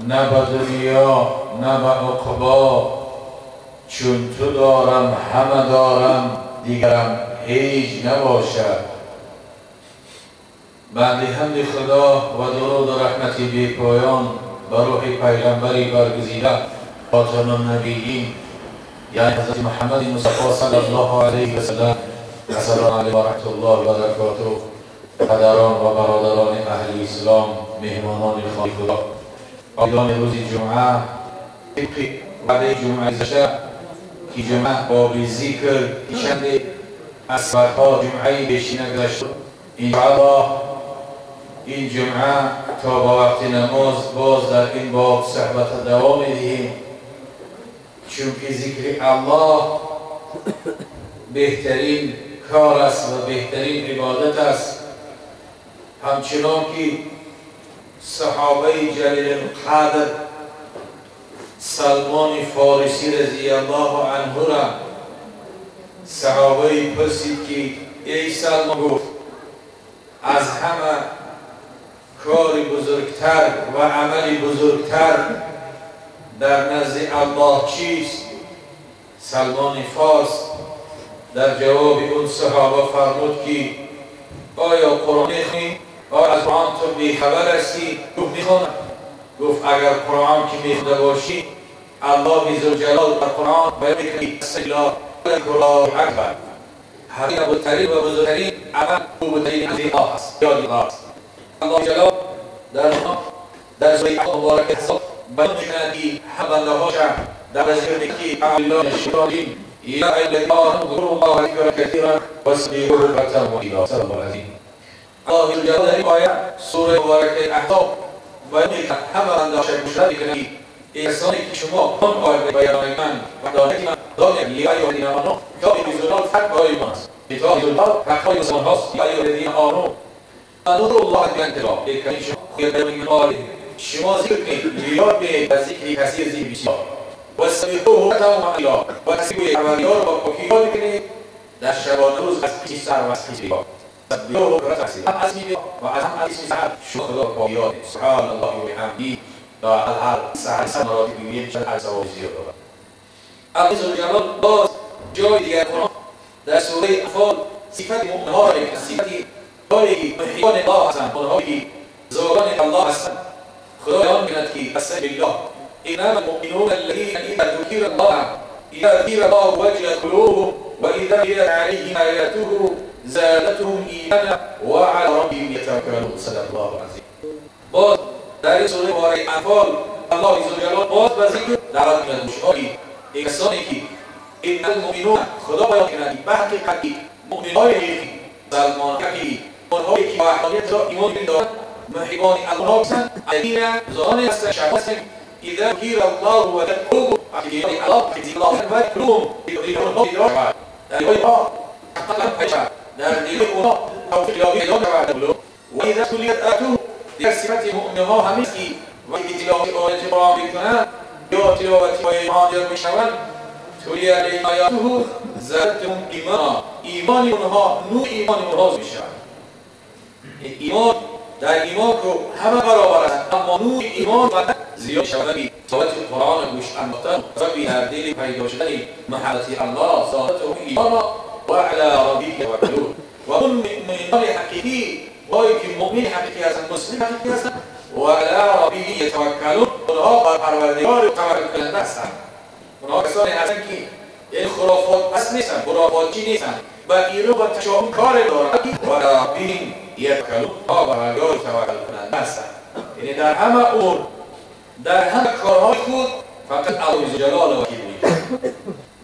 نه به دنیا نه به عقبا، چون تو دارم همه دارم دیگرم هیچ نباشد. بعد حمد خدا و درود و رحمت بی پایان به روح پیغمبری برگزیده خاتم النبیین یعنی حضرت محمد مصطفی صلی الله علیه و سلم، السلام علیکم و رحمت الله و برکاته. پدران و برادران اهل اسلام، مهمانان خانه خدا، آیدان روز جمعه، طبق وعده جمعه گذشته که جمعه با ذکر چند از ساعت‌ها جمعه بیشی نگذشت، انشاءالله این جمعه تا با وقت نماز باز در این باب صحبت دوام می‌دهیم، چون که ذکر الله بهترین کار است و بهترین عبادت است. همچنان که صحابه جلیل القدر سلمان فارسی رضی الله عنه را صحابه پرسید که ای سلمان، گفت از همه کار بزرگتر و عمل بزرگتر در نزد الله چیست؟ سلمان فارس در جواب اون صحابه فرمود که آیا قرآن میخوانی؟ آیا از قرآن تو بیخبر هستی؟ گفت میخوانم. گفت اگر قرآن که میخونده باشی، الله ذوالجلال در قرآن بیان میکنه الله اکبر، حقیقت‌ترین و بزرگترین عمل خوبترین الله است، یاد الله است. الله جلال در سوره مبارکه بیان میکنه که همه بنده‌هاش در ذکر که الله الشیطان یا الذین آمنوا اذکروا الله ذکرا کثیرا وسبحوه بکرة وأصیلا. صلی الله علیه. الله جلال در این آیه سوره مبارکه احزاب بیان میکنه همه بنده‌هاش مشاهده میکنه که کسانی که شما آن آیه بیان من و دانش من دانش یا الذین آمنوا، کتاب ذوالجلال فقط برای ماست، کتاب ذوالجلال فقط برای مسلمان هاست. یا الذین آمنوا اذکروا الله ذکرا کثیرا، شما ذکر کنید، یاد کنید و ذکر کثیر، ذکر بسیار، و سبحوه بکرة و تسبیح پروردگار را با پاکی یاد کنید در شبانه روز از پیش سر و از پیش بیگاه. سبحوه بکرة و از می و از هم از سحر شما خدا پاک یاد. سبحان الله و بحمده و هر سحر سر مراتب میگه چند هر ثواب زیاد دارد. الله ذوالجلال باز جای دیگر قرآن در سوره انفال صفت مؤمن‌ها را، صفت هایی که محبان الله هستند، آنهایی که زاگان الله هستند، خدا بیان می‌کند که قسم بالله انما المؤمنون الذين اذا ذكر الله اذا ذكر الله وجلت قلوبهم واذا تليت عليهم آياته زادتهم ایمانا وعلى ربهم يتوكلون. صدق الله العظیم. باز در این سوره مبارکه انفال الله ذوالجلال باز به ذکر دعوت می‌کند مشاهی کسانی که ان المؤمنون، خدا بیان می‌کند به حقیقت مؤمن‌های حقیقی، مسلمان حقیقی، آنهایی که با وحدانیت را ایمان دارند، محبان الله هستند، الذین زان هستند، شهاب هستند، اذا ذکر الله وجلت قلوبهم، الله و قلوبهم در دلها در دل اونها توفیق یابی پیدا می‌شود. و اذا تلیت آیاته، دیگر صفت مؤمن‌ها همین که وقتی تلاوت آیات قرآن می‌کنند یا تلاوت آیات قرآن می‌شوند، تلیت علیهم آیاته زادتهم ایمانا، ایمان اونها، نور ایمان اونها می‌شود. ایمان در ایمان که همه برابر است، اما نور ایمان فقط زیاد شود. تلاوت قرآن گوش انداختن و در دل پیدا شدن محبت الله زادتهم ایمانا و علی ربهم یتوکلون. و اون مؤمنان حقیقی، هایی که مؤمن حقیقی هستند، مسلم حقیقی هستند، و علی ربهم یتوکلون، اونها بر پروردگار توکل کننده هستند. اونها کسانی هستند که یعنی خرافات پس نیستند، خرافاتچی نیستند و ایرو با تشاؤم کار دارند. و علی ربهم یتوکلون، اونها بر پروردگار توکل کننده هستند. یعنی در همه امور، در همه کارهای خود فقط الله جلال وکیل می‌کند.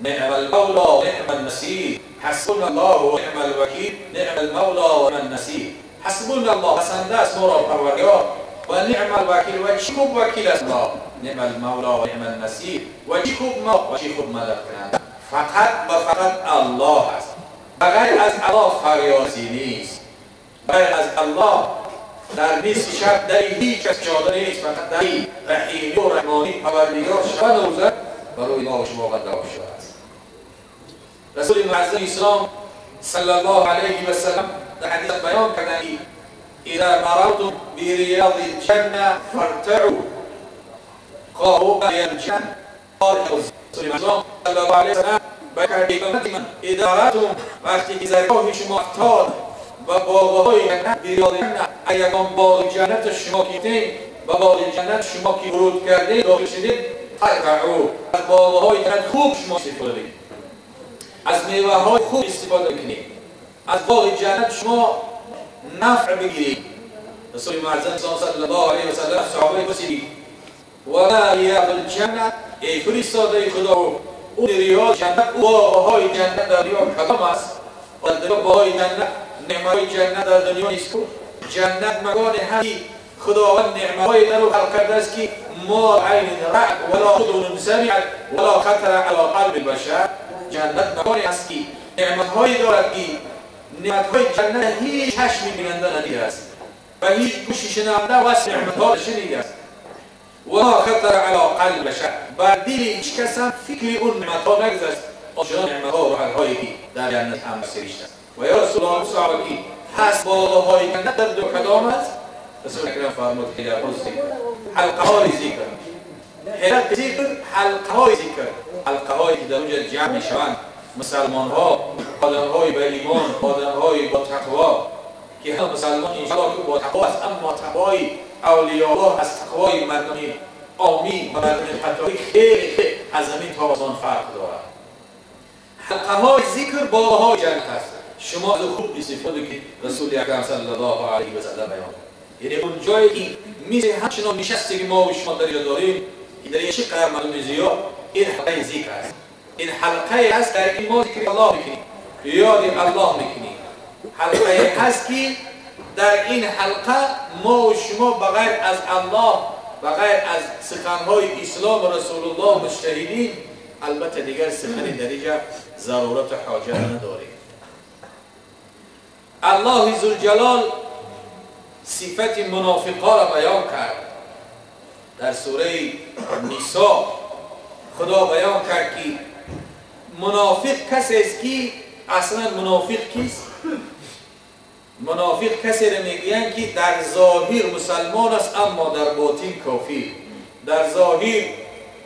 نعم المولا نعم النصیر، حسبنا الله و نعم الوکیل، نعم المولا و نعم النصیر. حسبنا الله، پسنده است ما را پروردگار، و نعم الوکیل، و چی خوب وکیل است الله، نعم المولا و نعم النصیر، و چی خوب ما و چی خوب مدد کننده. فقط و فقط الله است، بغیر از الله فریادی نیست، بغیر از الله در نصف شب در هیچ کس شاده نیست، فقط در رحیمی و رحمانی پروردگار شب و روزه برای ما و شما قدر شده است. رسول معظم اسلام صلی الله علیه و سلم در حدیث بیان کردند اذا مررتم بریاض الجنه فارتعوا. وقتی که زرگاه شما افتاد و باغهای جنت بیراد اگر باغ جنت شما کیتین و باغ جنت شما که ورود کرده داخل شدید ترتعو، از باغهای جنت خوب شما استفاده کنید، از میوه های خوب استفاده کنید، از باغ جنت شما نفع بگیرید. رسول معظم صلی الله علیه و سلم صحابه پرسید و ما ریاض الجنت، ای فرستاده خدا، اون ریاض جنت، باغهای جنت در دنیا کدام است؟ در دنیا باغهای جنت، نعمتهای جنت در دنیا نیست. جنت مکان هستی خداوند نعمتهای در او خلق کرده است که ما عین رأت ولا اذن سمعت ولا خطر علی قلب البشر. جنت مکانی است که نعمتهایی دارد که نعمتهای جنت هیچ چشمی بیننده ندیده است و هیچ گوشی شنونده وصف نعمتها شنیده است. ولا خطر علی قلب بشر، بر دل هیچ کس هم فکر اون نعمتها نگذشت، آنچنان نعمتها و حالهایی که در جنت هم سرشت است. و یا رسول الله صحابه هست باغهای جنت در دو کدام است؟ رسول اکرم فرمود که در ذکر، حلقه های ذکر، حلقه ذکر، حلقه های ذکر، حلقه هایی که در اونجا جمع میشوند مسلمان ها، آدم های با ایمان، آدم های با تقوا، که هم مسلمان انشاءالله که با تقوا است، اما تقوای اولیاء الله از تقوای مردم عامی و مردم خطایی خیلی خیلی از زمین تا آسمان فرق دارد. حلقه های ذکر باغهای جنت است. شما از خوب استفاده کنید. رسول اکرم صلی الله علیه و سلم بیان، یعنی اون جایی که میز همچنان نشسته که ما و شما در اینجا داریم، در این چقدر مردم زیاد، این حلقه ذکر است. این حلقه است در این ما ذکر الله میکنیم، یاد الله میکنیم. حلقه هست که در این حلقه ما و شما بغیر از الله، بغیر از سخنهای اسلام و رسول الله مجتهدین، البته دیگر سخنی در اینجا ضرورت حاجت نداریم. الله ذوالجلال صفت منافقا را بیان کرد در سوره نساء. خدا بیان کرد که منافق کسی است که اصلا منافق کیست؟ منافق کسی را میگویند که در ظاهر مسلمان است اما در باطن کافر، در ظاهر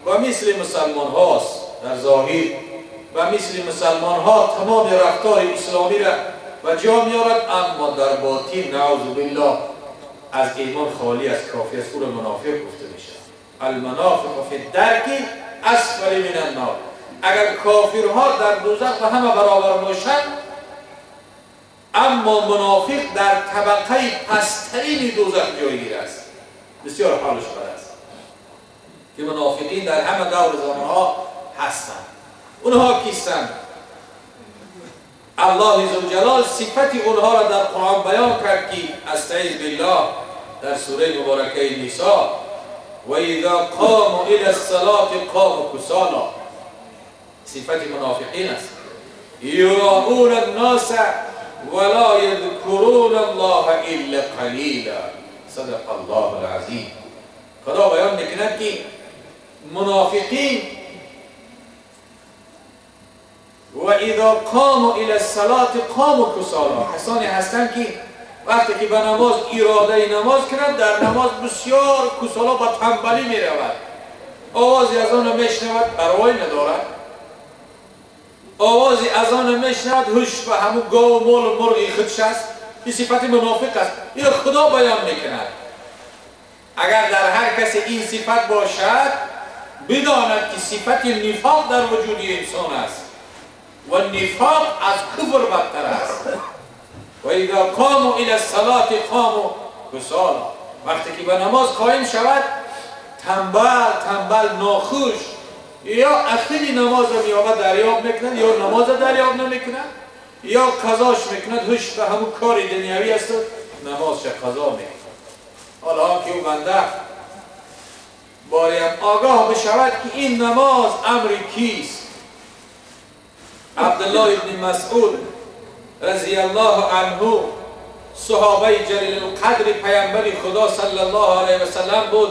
و مثل مسلمان هاست، در ظاهر و مثل مسلمان ها تمام رفتار اسلامی را و جا میارد، اما در باطن نعوذ بالله از ایمان خالی از کافی است. او را منافق گفته میشه. المنافق فی الدرک اسفل من النار. اگر کافرها در دوزخ به همه برابر باشند، اما منافق در طبقه پسترین دوزخ جایگیر است. بسیار حالش بد است که منافقین در همه دور زمانها هستند. اونها کیستند؟ الله ذوالجلال صفت اونها را در قرآن بیان کرد که استعیذ بالله در سوره مبارکه نساء، و اذا قاموا الى الصلاة قاموا کسالا. صفت منافقین است. یراؤون الناس ولا یذکرون الله الا قلیلا. صدق الله العظیم. خدا بیان میکند که منافقین و اذا قاموا الى الصلاة قاموا کسالا، کسانی هستند که وقتی که به نماز اراده نماز کنند، در نماز بسیار کسالا با تنبلی می رود، آوازی از آن میشنود پروایی ندارد، آوازی از آن میشنود هوش به همون گاو و مال و مرغ خودش است. این صفت منافق است. این خدا بیان میکند. اگر در هر کسی این صفت باشد، بداند که صفت نفاق در وجود انسان است و نفاق از کفر بدتر است. و اذا قاموا الى الصلاة قاموا کسالا. وقتی که به نماز قائم شود، تنبل تنبل ناخوش، یا اخیری نماز را میابد دریاب میکند، یا نماز را دریاب نمیکند، یا قضاش میکند، هوش به همون کار دنیوی است و نمازش قضا میکند. حالا که او بنده باید آگاه بشود که این نماز امر کیست. عبدالله ابن مسعود رضی الله عنه، صحابه جلیل القدر پیامبر خدا صلی الله علیه و سلم بود.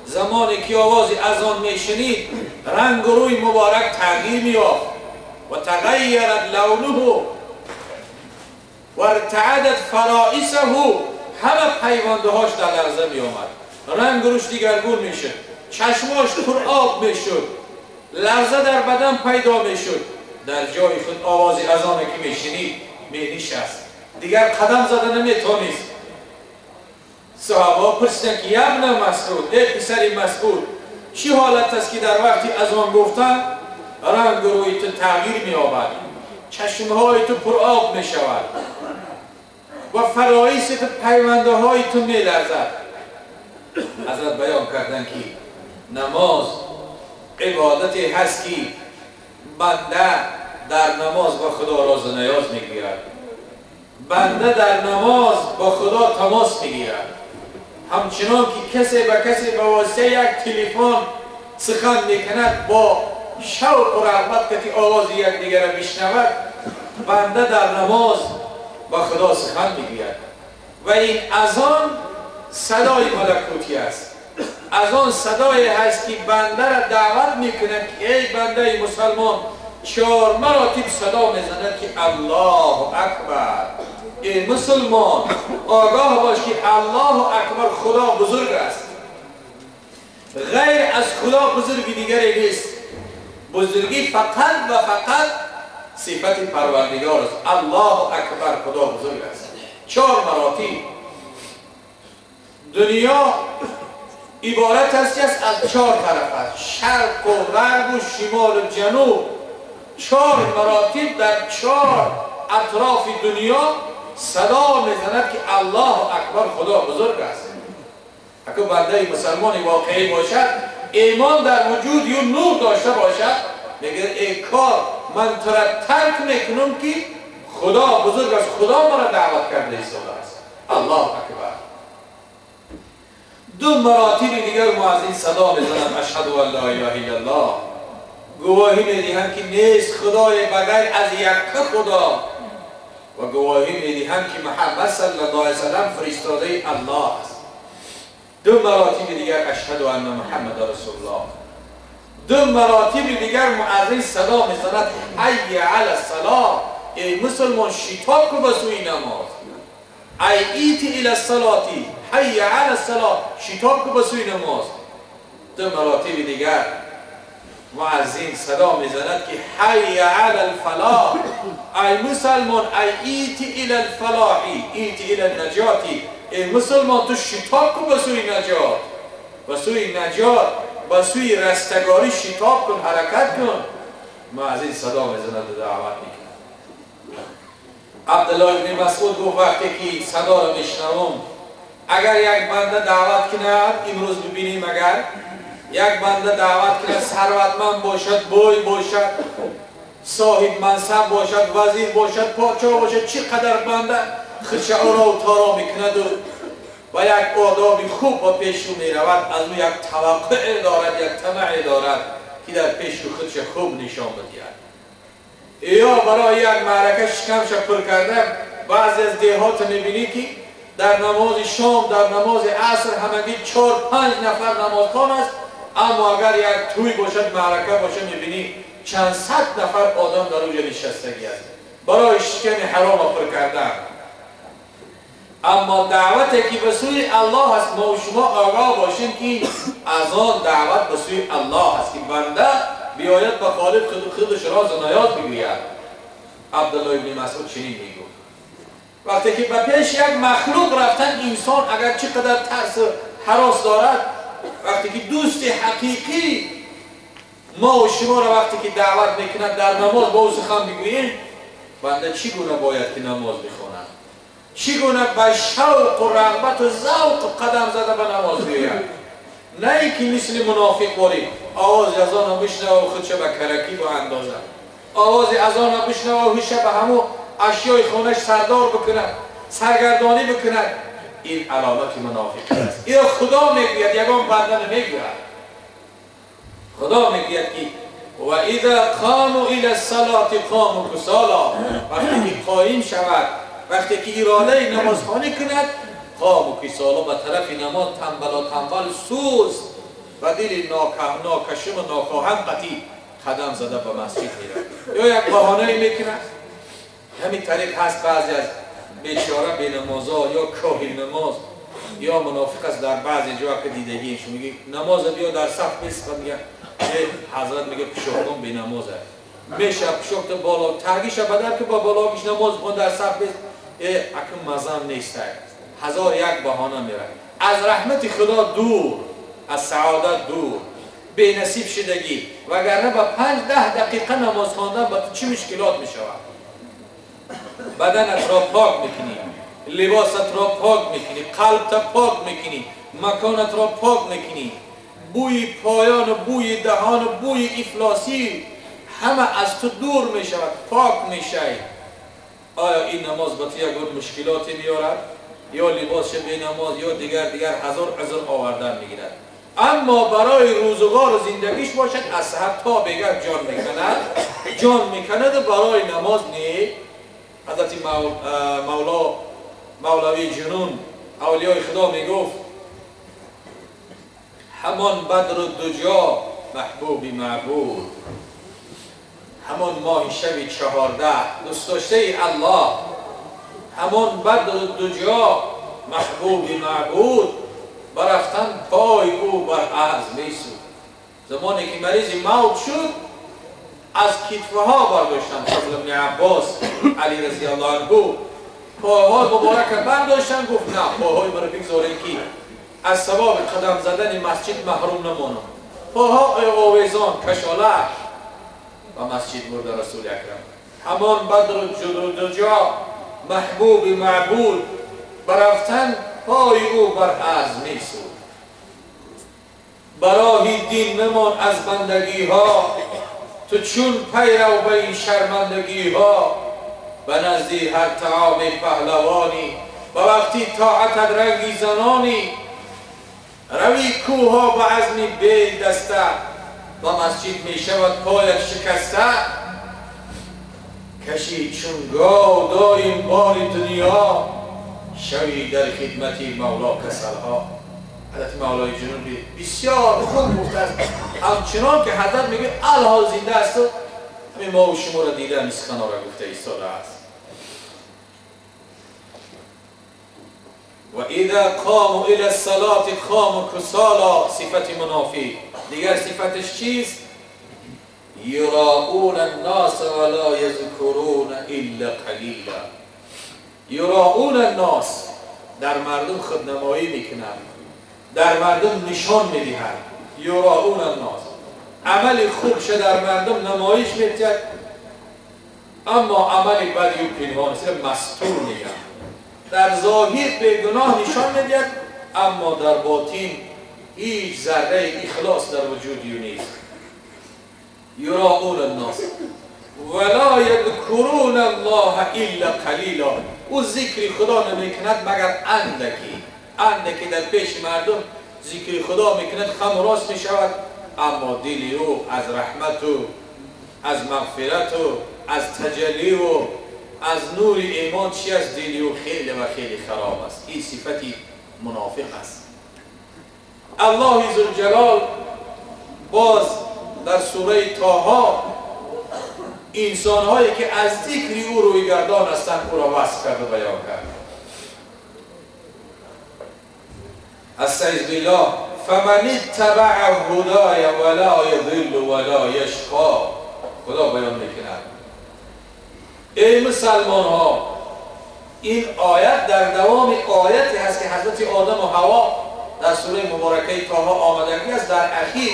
زمانی که آواز اذان میشنید، رنگ روی مبارک تغییر می‌یافت و تغیرت لونه و ارتعدت فرائسه، همه پیوندهاش در لرزه میآمد، رنگ روش دیگرگون میشد. چشماش پر آب میشد، لرزه در بدن پیدا میشد. در جای خود آواز اذان که میشنید مینشست، دیگر قدم زده نمیتونست. صحابه پرسیدند که ابن مسعود، ای پسر مسعود، چی حالت است که در وقتی اذان گفتن رنگ روی تو تغییر می‌یابد، چشمهای تو پر آب میشود و فرایص تو پیونده های تو میلرزد؟ حضرت بیان کردند که نماز عبادتی هست که بنده در نماز با خدا راز و نیاز میگیرد، بنده در نماز با خدا تماس میگیرد. همچنان که کسی به کسی به واسطه یک تلفن سخن میکند، با شوق و رغبت که آواز یکدیگر را میشنود، بنده در نماز با خدا سخن میگوید. و این اذان صدای ملکوتی است، از آن صدای هست که بنده را دعوت میکند که ای بنده مسلمان، 4 مراتب صدا میزند که الله اکبر. ای مسلمان آگاه باش که الله اکبر، خدا بزرگ است، غیر از خدا بزرگی دیگری نیست. بزرگی فقط و فقط صفت پروردگار است. الله اکبر، خدا بزرگ است. 4 مراتب. دنیا عبارت است از 4 طرف است، شرق و غرب و شمال و جنوب. 4 مراتب در 4 اطراف دنیا صدا میزند که الله اکبر، خدا بزرگ است. اگر بنده مسلمان واقعی باشد، ایمان در وجود یا نور داشته باشد، میگه ای کار من تو را ترک میکنم که خدا بزرگ است، خدا مرا دعوت کرده ایستاده است. الله اکبر. 2 مراتب دیگر مؤذن صدا میزنند، اشهد ان لا اله الا الله، گواهی میدهم که نیست خدای بغیر از یک خدا، و گواهی میدهم که محمد صلی الله علیه و سلم فرستاده الله است. 2 مراتب دیگر اشهد ان محمد رسول الله. 2 مراتب دیگر مؤذن صدا میزند حی علی الصلاه، ای مسلمان شتاب کن به سوی نماز، ای ایت الی الصلاه، حی علی الصلاه، شتاب کن به سوی نماز. 2 مراتب دیگر مؤذن صدا میزند که حی علی الفلاح، ای مسلمان ای ایت الی الفلاح، ایت الی النجات، ای مسلمان تو شتاب کن به سوی نجات، به سوی نجات، به سوی رستگاری شتاب کن، حرکت کن. مؤذن صدا میزند و دعوت میکند. عبدالله ابن مسعود گفت وقتی که صدا را میشنوم، اگر یک بنده دعوت کند، امروز ببینیم اگر یک بنده دعوت کند، ثروتمند باشد، بوی باشد، صاحب منصب باشد، وزیر باشد، پادشاه باشد، چقدر بنده خودش آرا و تارا میکند و یک آداب خوب با پیش او میرود، از او یک توقع دارد، یک طمع دارد که در پیش او خودش خوب نشان بدهد. یا برای یک معرکه شکمش پر کرده، بعضی از دیهات میبینی که در نماز شام، در نماز عصر همگی 4-5 نفر نمازخوان است، اما اگر یک توی باشد، معرکه باشد، میبینی چند صد نفر آدم در اونجا نشستگی است برای شکم حرام پر کردن. اما دعوتی که به سوی الله است، ما و شما آگاه باشیم که از آن دعوت به سوی الله است که بنده بیاید به خالق خودش راز و نیاز بگوید. عبدالله ابن مسعود چنین میگفت وقتی که به پیش یک مخلوق رفتن، انسان اگر چقدر ترس و هراس دارد، وقتی که دوست حقیقی ما و شما را وقتی که دعوت میکند در نماز با او سخن میگوییم، بنده چگونه باید که نماز بخواند، چگونه به شوق و رغبت و ذوق قدم زده به نماز بیاید، نه اینکه مثل منافق باری آواز اذان بشنوه و خودش به کرکی با اندازه، آواز اذان بشنوه و خودش به همو اشیای خونش سردار بکند، سرگردانی بکند. این علامت منافقی است. این خدا میگوید، یگان بنده نمیگوید. خدا میگوید که و اذا قاموا الى الصلاه قاموا کسالا، وقتی که قایم شود، وقتی که اراده نمازخوانی کند، قاموا کسالا، به طرف نماز تنبل و تنبل سوست و دل ناکشم و ناخواهم قطعی قدم زده به مسجد میرود. یا یک بهانه میکند. همین طریق هست بعضی از بیچاره بی نمازا یا کاهل نماز یا منافق است. در بعضی جا که دیدگیش میگه نماز بیا در صف بیست، میگه حضرت میگه پشوکم به نماز میشه پشوکت بالا ترگیش بدر که با بالاگیش نماز بخون در صف بیست، اکن مزم نیست. هزار یک بهانه میره. از رحمت خدا دور، از سعادت دور، بی نصیب شدگی. وگرنه با 5-10 دقیقه نماز خواندن با تو چی مشکلات میشود؟ بدنت را پاک میکنی، لباست را پاک میکنی، قلبت پاک میکنی، مکانت را پاک میکنی، بوی پایان و بوی دهان و بوی افلاسی همه از تو دور میشود، پاک میشی. آیا این نماز با تو یک مشکلاتی میارد؟ یا لباس به نماز یا دیگر دیگر هزار عذر آوردن میگیرد. اما برای روزگار و زندگیش باشد از سحر تا بگه جان میکند، جان میکند و برای نماز نه. حضرت مولوی جنون اولیای خدا میگفت همان بدر و دجا محبوبی معبود، همان ماه شب 14 دوست داشته الله، همان بدر و دجا محبوبی معبود، برفتن پای او بر ارض میسود. زمانی که مریض موت شد از کتفه ها برداشتن فضل ابن عباس علی رضی الله عنه پاهای مبارک برداشتن، گفت نه پاهای مرا بگذارین که از ثواب قدم زدن مسجد محروم نمانم. پاهای آویزان کشاله و مسجد برده رسول اکرم. همان بدر و دجا محبوب معبود، برفتن پای او بر ارض میسود. براهی دین نمان از بندگی ها، تو چون پیرو به این شرمندگی ها، به نزدی هر طعام پهلوانی، و وقتی طاعتت رنگی زنانی، روی کوها به عزمی بیل دسته، و مسجد می شود پایت شکسته. کشی چون گاو داریم بار دنیا، شوی در خدمتی مولا کسلها. حضرت مولای جنون بسیار خوب گفته است، همچنان که حضرت میگه الحال زنده است و همین ما و شما را دیده هم سخنها را گفته ایستاده است. و اذا قاموا الى الصلاة قاموا کسالا، صفت منافی. دیگر صفتش چیست؟ یراؤون الناس ولا یذکرون الا قلیلا. یراؤون الناس، در مردم خودنمایی میکنند، در مردم نشان میدهند. یراؤون الناس، عمل خوبش در مردم نمایش میدهد، اما عمل بدی و پنهان است، مستور میگن. در ظاهر به گناه نشان میدهد، اما در باطن هیچ ذره اخلاص در وجود او نیست. یراؤون الناس ولا یذکرون الله الا قلیلا. او ذکر خدا نمیکند مگر اندکی، اندکی در پیش مردم ذکر خدا میکند، خم و راست میشود، اما دل او از رحمت و از مغفرت و از تجلی و از نور ایمان چی از دل او خیلی و خیلی خراب است. این صفتی منافق است. الله ذوالجلال باز در سوره طه انسانهایی که از ذکر او روی گردان هستند او را وصف کرد و بیان کرد. استعیذ بالله فمن اتبع هدای ولا یضل ولا یشقی. خدا بیان میکند ای مسلمان ها، این آیت در دوام آیتی هست که حضرت آدم و حوا در سوره مبارکه طه آمدگی است. در اخیر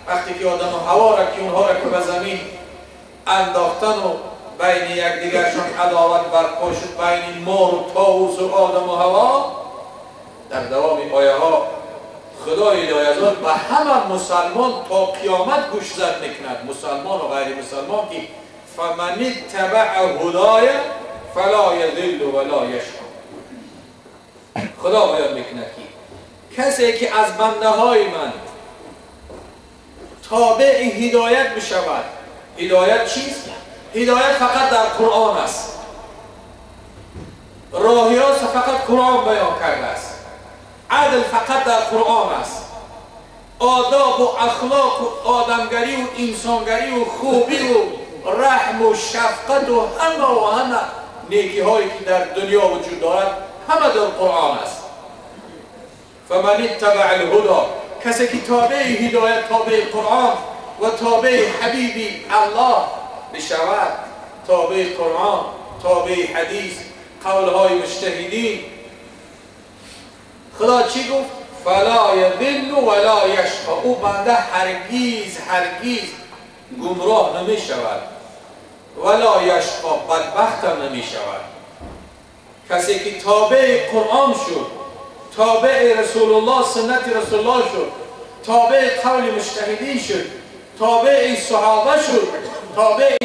وقتی که آدم و حوا را که اونها را که به زمین انداختن و بین یکدیگرشان عداوت برپا شد، بین مار و طاووس و آدم و حوا، در دوام آیه ها خدای لایزال به همه مسلمان تا قیامت گوش زد میکند، مسلمان و غیر مسلمان، که فمن اتبع هدای فلا یضل ولا یشقی. خدا بیان میکند که کسی که از بنده های من تابع هدایت بشود. هدایت چیست؟ هدایت فقط در قرآن است. راهی راست فقط قرآن بیان کرده است. عدل فقط در قرآن است. آداب و اخلاق و آدمگری و انسانگری و خوبی و رحم و شفقت و همه و همه نیکی هایی که در دنیا وجود دارد همه در قرآن است. فمن اتبع الهدى، کسی که تابع هدایت، تابع قرآن و تابع حبیبی الله بشود، تابع قرآن، تابع حدیث، قولهای مجتهدین، خدا چی گفت؟ فلا یضل ولا یشقی. او بنده هرگیز هرگیز گمراه نمی شود، ولا یشقی، بدبخت هم نمی شود. کسی که تابع قرآن شد، تابع رسول الله، سنت رسول الله شد، تابع قول مجتهدین شد، تابع صحابه شد، تابع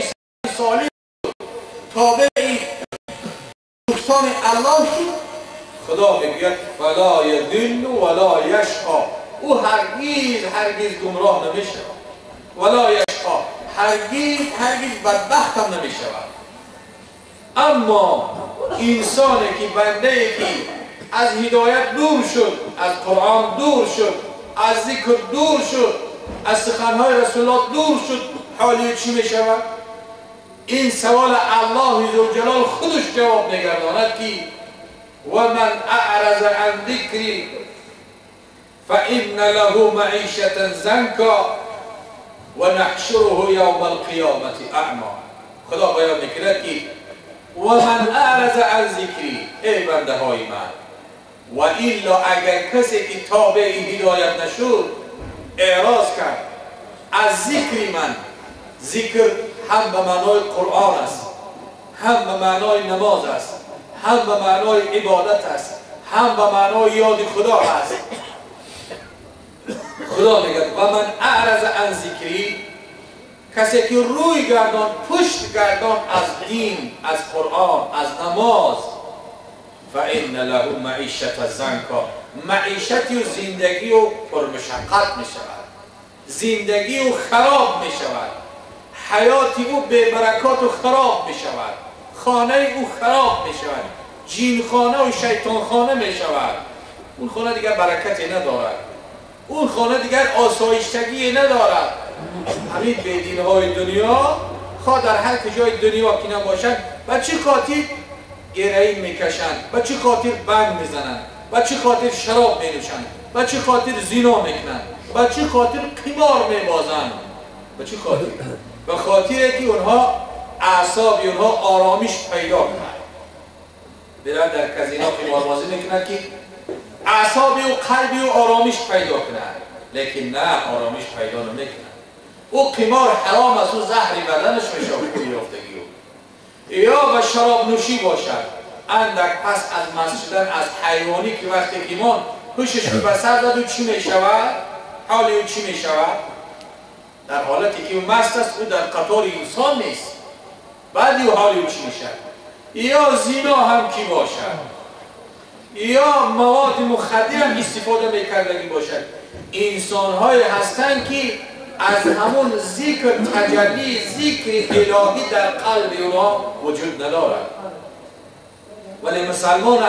صالح شد، تابع دوستان الله شد، خدا میگوید فلا یضل ولا یشقی. او هرگیز هرگیز گمراه نمیشود، ولا یشقی، هرگیز هرگیز بدبخت هم نمیشود. اما انسانی که، بنده که از هدایت دور شد، از قرآن دور شد، از ذکر دور شد، از سخنهای رسول الله دور شد، حالی چی میشود؟ این سوال الله ذوالجلال خودش جواب میگرداند که و من اعرض عن ذکری فإن له معیشة ضنکا و نحشره یوم القیامة اعمی. خدا بیان میکند که و من اعرض عن ذکری، ای بنده های من، و الا اگر کسی که تابع هدایت نشد، اعراض کرد از ذکر من. ذکر هم به معنای قرآن است، هم به معنای نماز است، هم به معنای عبادت است، هم به معنای یاد خدا است. خدا میگه و من اعرض عن ذکری، کسی که روی گردان، پشت گردان از دین، از قرآن، از نماز، فإن له معیشة ضنکا، معیشتی و زندگی و پرمشقت می شود، زندگی و خراب می شود، حیاتی او بی برکات و خراب می شود، خانه او خراب می شود، جینخانه و شیطانخانه می شود. اون خانه دیگر برکتی ندارد، اون خانه دیگر آسایشتگی ندارد. همین بیدین های دنیا، خواه در هر کجای دنیا که نباشند، و چه خاطر گرهی میکشند، و چه خاطر بند میزنند، و چه خاطر شراب مینوشند، و چه خاطر زنا میکنند، و چه خاطر قمار میبازند، و چه خاطر؟ به خاطر که اونها اعصاب اونها آرامش پیدا کنند. برن در کازینو قماربازی میکنند که اعصاب و قلبی و آرامش پیدا کنند، لیکن نه، آرامش پیدا نمیکنند. او قمار حرام است، او زهری بدنش میشه، او یافتگی او. یا به شراب نوشی باشد، اندک پس از مست شدن، از حیوانی که وقتی ایمان هوشش به سر زد، او چی میشود؟ حال او چی میشود؟ در حالتی که او مست است، او در قطار انسان نیست، بعد او حال او چی میشود؟ یا زنا هم کی باشد، یا مواد مخدر هم استفاده میکردگی باشد. انسان‌های هستند که از همون ذکر، تجلی ذکر الهی در قلب اونا وجود ندارد، ولی مسلمان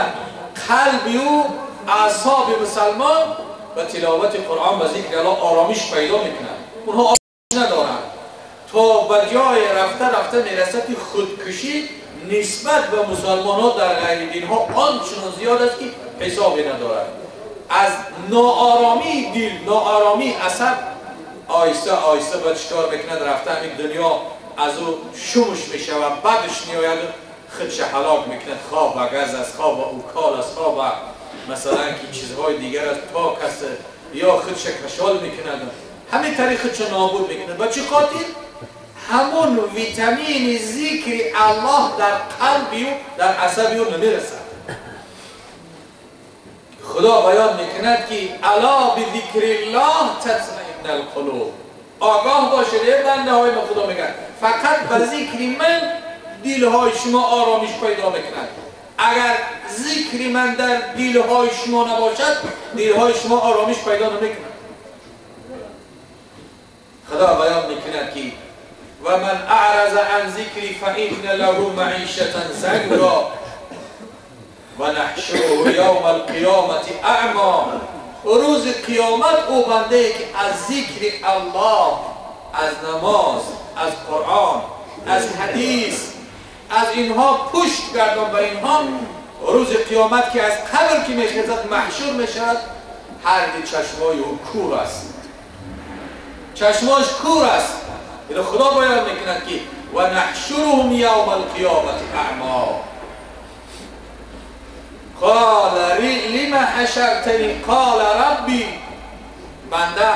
قلب او، اعصاب مسلمان به تلاوت قرآن و ذکر الله آرامش پیدا میکنند. اونها آرامش ندارند تا به جای رفته رفته میرسد که خودکشی نسبت به مسلمان ها در غیر دین ها آنچنان زیاد است که حسابی ندارد. از ناآرامی دل، ناآرامی عصب، آیسته آیسته باید چیکار میکند؟ رفته همین دنیا از او شمش میشه و بدش میآید، خودش هلاک میکند. خواب و گز از خواب و اوکال از خواب و مثلا که چیزهای دیگر از پاک است، یا خودش کشال میکند، همین طریق خودش نابود میکند. با چی خاطر؟ همون ویتامین ذکر الله در قلبی و در عصبی او نمیرسد. خدا بیان میکند که الا بذکر الله تطمئن القلوب. آگاه باشید ای بنده های ما، خدا میگه فقط به ذکر من دلهای شما آرامش پیدا میکند. اگر ذکر من در دلهای شما نباشد، دلهای شما آرامش پیدا نمیکند. خدا بیان میکند که و من اعرض عن ذکری فإن له معیشة ضنکا و نحشره یوم القیامة اعمی. روز قیامت او بنده که از ذکر الله، از نماز، از قرآن، از حدیث، از اینها پشت گردان به اینها، روز قیامت که از قبر که میخیزد محشور میشود، هر دو چشمای او کور است، چشماش کور است. اینو خدا بیان میکند که و نحشرهم یوم القیامت اعما. قال لما حشرتنی قال ربی. بنده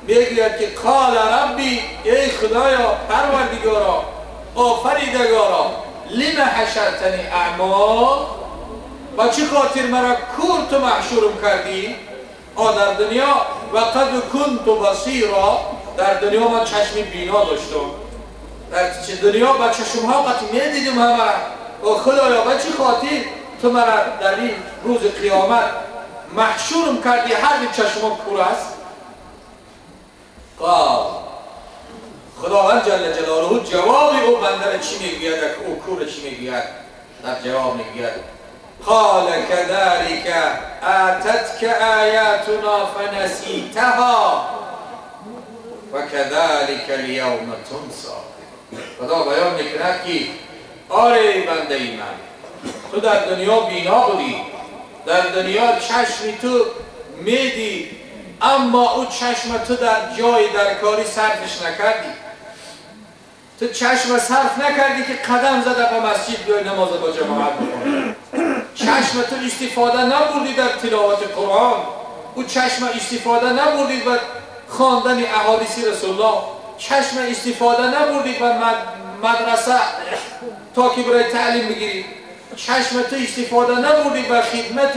میگوید که قال ربی، ای خدایا پروردگارا آفریدگارا، لما حشرتنی اعما، با چه خاطر مرا کور تو محشورم کردی؟ در دنیا و قد کنت بصیرا، در دنیا من چشم بینا داشتم، در دنیا با چشم ها قطع میدیدم همه. و خدایا با چه خاطر تو مرا در این روز قیامت محشورم کردی هر چشم کور است؟ قال، خداوند جل جلاله جواب او بنده را چی میگوید؟ او کور چی میگوید؟ در جواب میگوید قال كذلك آتتك آیاتنا فنسیتها و كذلك اليوم تنسى. خدا بیان میکند که آره بنده ای من، تو در دنیا بینا بودی، در دنیا چشمی تو میدی، اما او چشم تو در جای درکاری صرفش نکردی. تو چشم صرف نکردی که قدم زده به مسجد بیای نماز با جماعت بخونی. چشم تو استفاده نبردی در تلاوت قرآن، او چشم استفاده نبردی و خواندن احادیث رسول الله، چشم استفاده نبردی و مدرسه تا که برای تعلیم بگیری، چشم تو استفاده نبردی و خدمت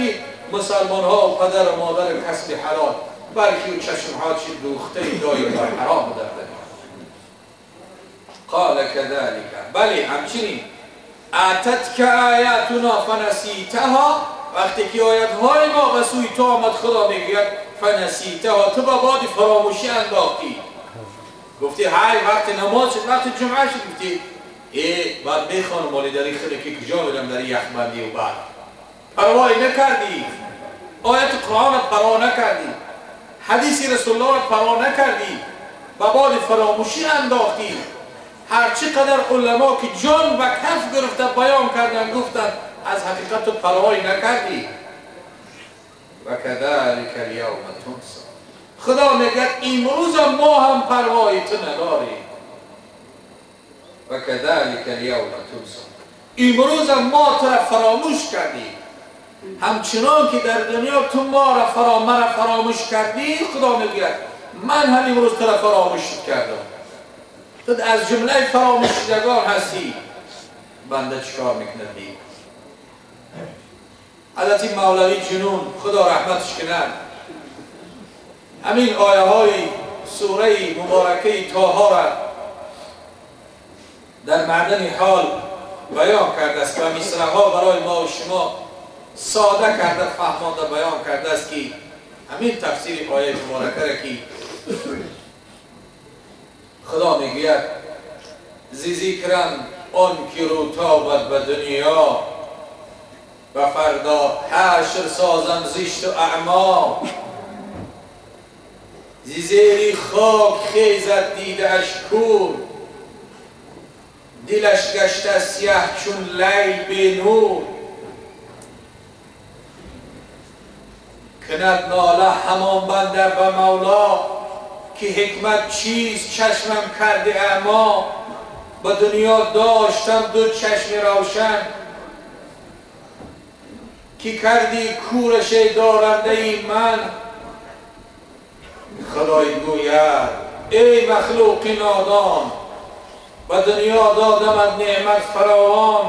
مسلمان ها و پدر و مادر کسب حلال، بلکه او چشم ها چی دوخته دایی بر حرام در دنیا. قال كذلك، بله همچنین اتتک آیاتنا فنسیتها، وقتی که آیت های ما به سوی تو آمد خدا میگوید فنسیتها، تو با باد فراموشی انداختی، گفتی های وقت نماز شد، وقت جمعه شد، گفتی ای باید بخوانم مالی داری خیلی که کجا میرم در یخبندی و بعد پروایی نکردی، آیت قرآن پروا نکردی، حدیث رسول الله پروا نکردی، با باد فراموشی انداختی. هرچی قدر علما که جان و کف گرفته بیان کردن گفتن از حقیقت پروایی نکردی. و کذلک الیوم تنسی. خدا میگه امروز ما هم پروایی تو نداریم. و کذلک الیوم تنسی، امروز ما تو را فراموش کردی، همچنان که در دنیا تو ما را فراموش کردی، خدا میگه من هم امروز تو را فراموش کردم، تو از جمله فراموش شدگان هستی. بنده چیکار میکنه دی؟ حضرت مولوی جنون خدا رحمتش کند همین آیه های سوره مبارکه طه را در معدن حال بیان کرده است و مصرع ها برای ما و شما ساده کرده فهمانده بیان کرده است که همین تفسیر آیه مبارکه را که خدا میگوید زی ذکرم آن که رو تابد به دنیا و فردا حشر سازم زشت و اعما، زی زیری خاک خیزد دیده اش کور، دلش گشته سیه چون لیل بی نور، کند ناله همان بنده به مولا که حکمت چیست چشمم کرده اعما، با دنیا داشتم دو چشم روشن، که کردی کورش دارنده ای من. خدای گوید ای مخلوق نادان، به دنیا دادمت نعمت فراوان،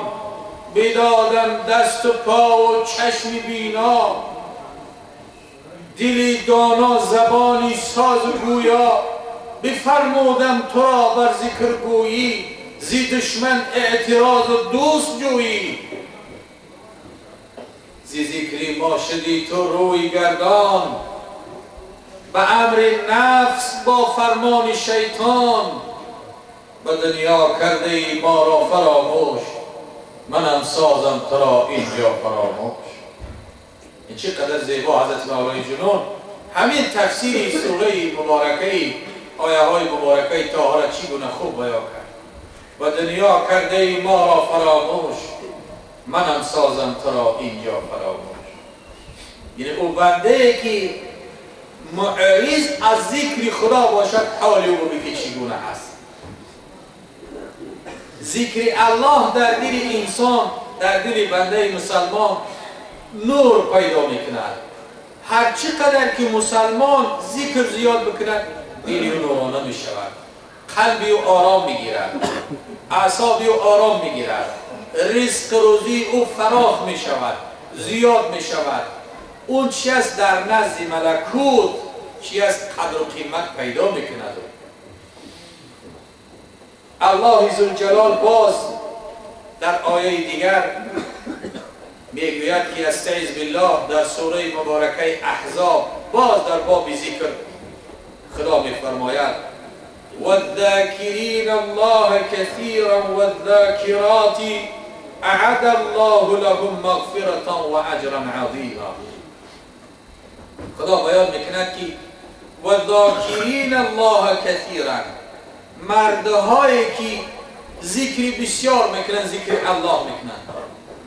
بدادم دست و پا و چشم بینا، دلی دانا زبانی ساز و گویا، بفرمودم تو را بر ذکر گویی، زی دشمن اعتراض و دوست جویی، زی ذکری ما شدی تو روی گردان، به امر نفس با فرمان شیطان، به دنیا کرده ای ما را فراموش، منم سازم تو را اینجا فراموش. این چقدر زیبا حضرت مولای جنون همین تفسیر سوره مبارکه آیه های مبارکه طه را چگونه خوب بیان کرد. و دنیا کرده ای ما را فراموش، منم سازم تو را اینجا فراموش. یعنی او بنده که معریض از ذکر خدا باشد حال او بگه چگونه است. ذکر الله در دل انسان، در دل بنده مسلمان نور پیدا میکند. هر چقدر که مسلمان ذکر زیاد بکند دل او نورانه میشود، قلبی او آرام میگیرد، اعصاب او آرام میگیرد، رزق روزی او فراخ میشود، زیاد میشود. اون چی است در نزد ملکوت چی است قدر و قیمت پیدا میکند. الله ذوالجلال باز در آیه دیگر میگوید که استعیذ بالله در سوره مبارکه احزاب باز در باب ذکر خدا میفرماید والذاکرین الله کثیرا والذاکرات اعد الله لهم مغفرة و اجرا عظیما. خدا بیان میکند که والذاکرین الله کثیرا، مردهایی که ذکر بسیار میکنن، ذکر الله میکنن،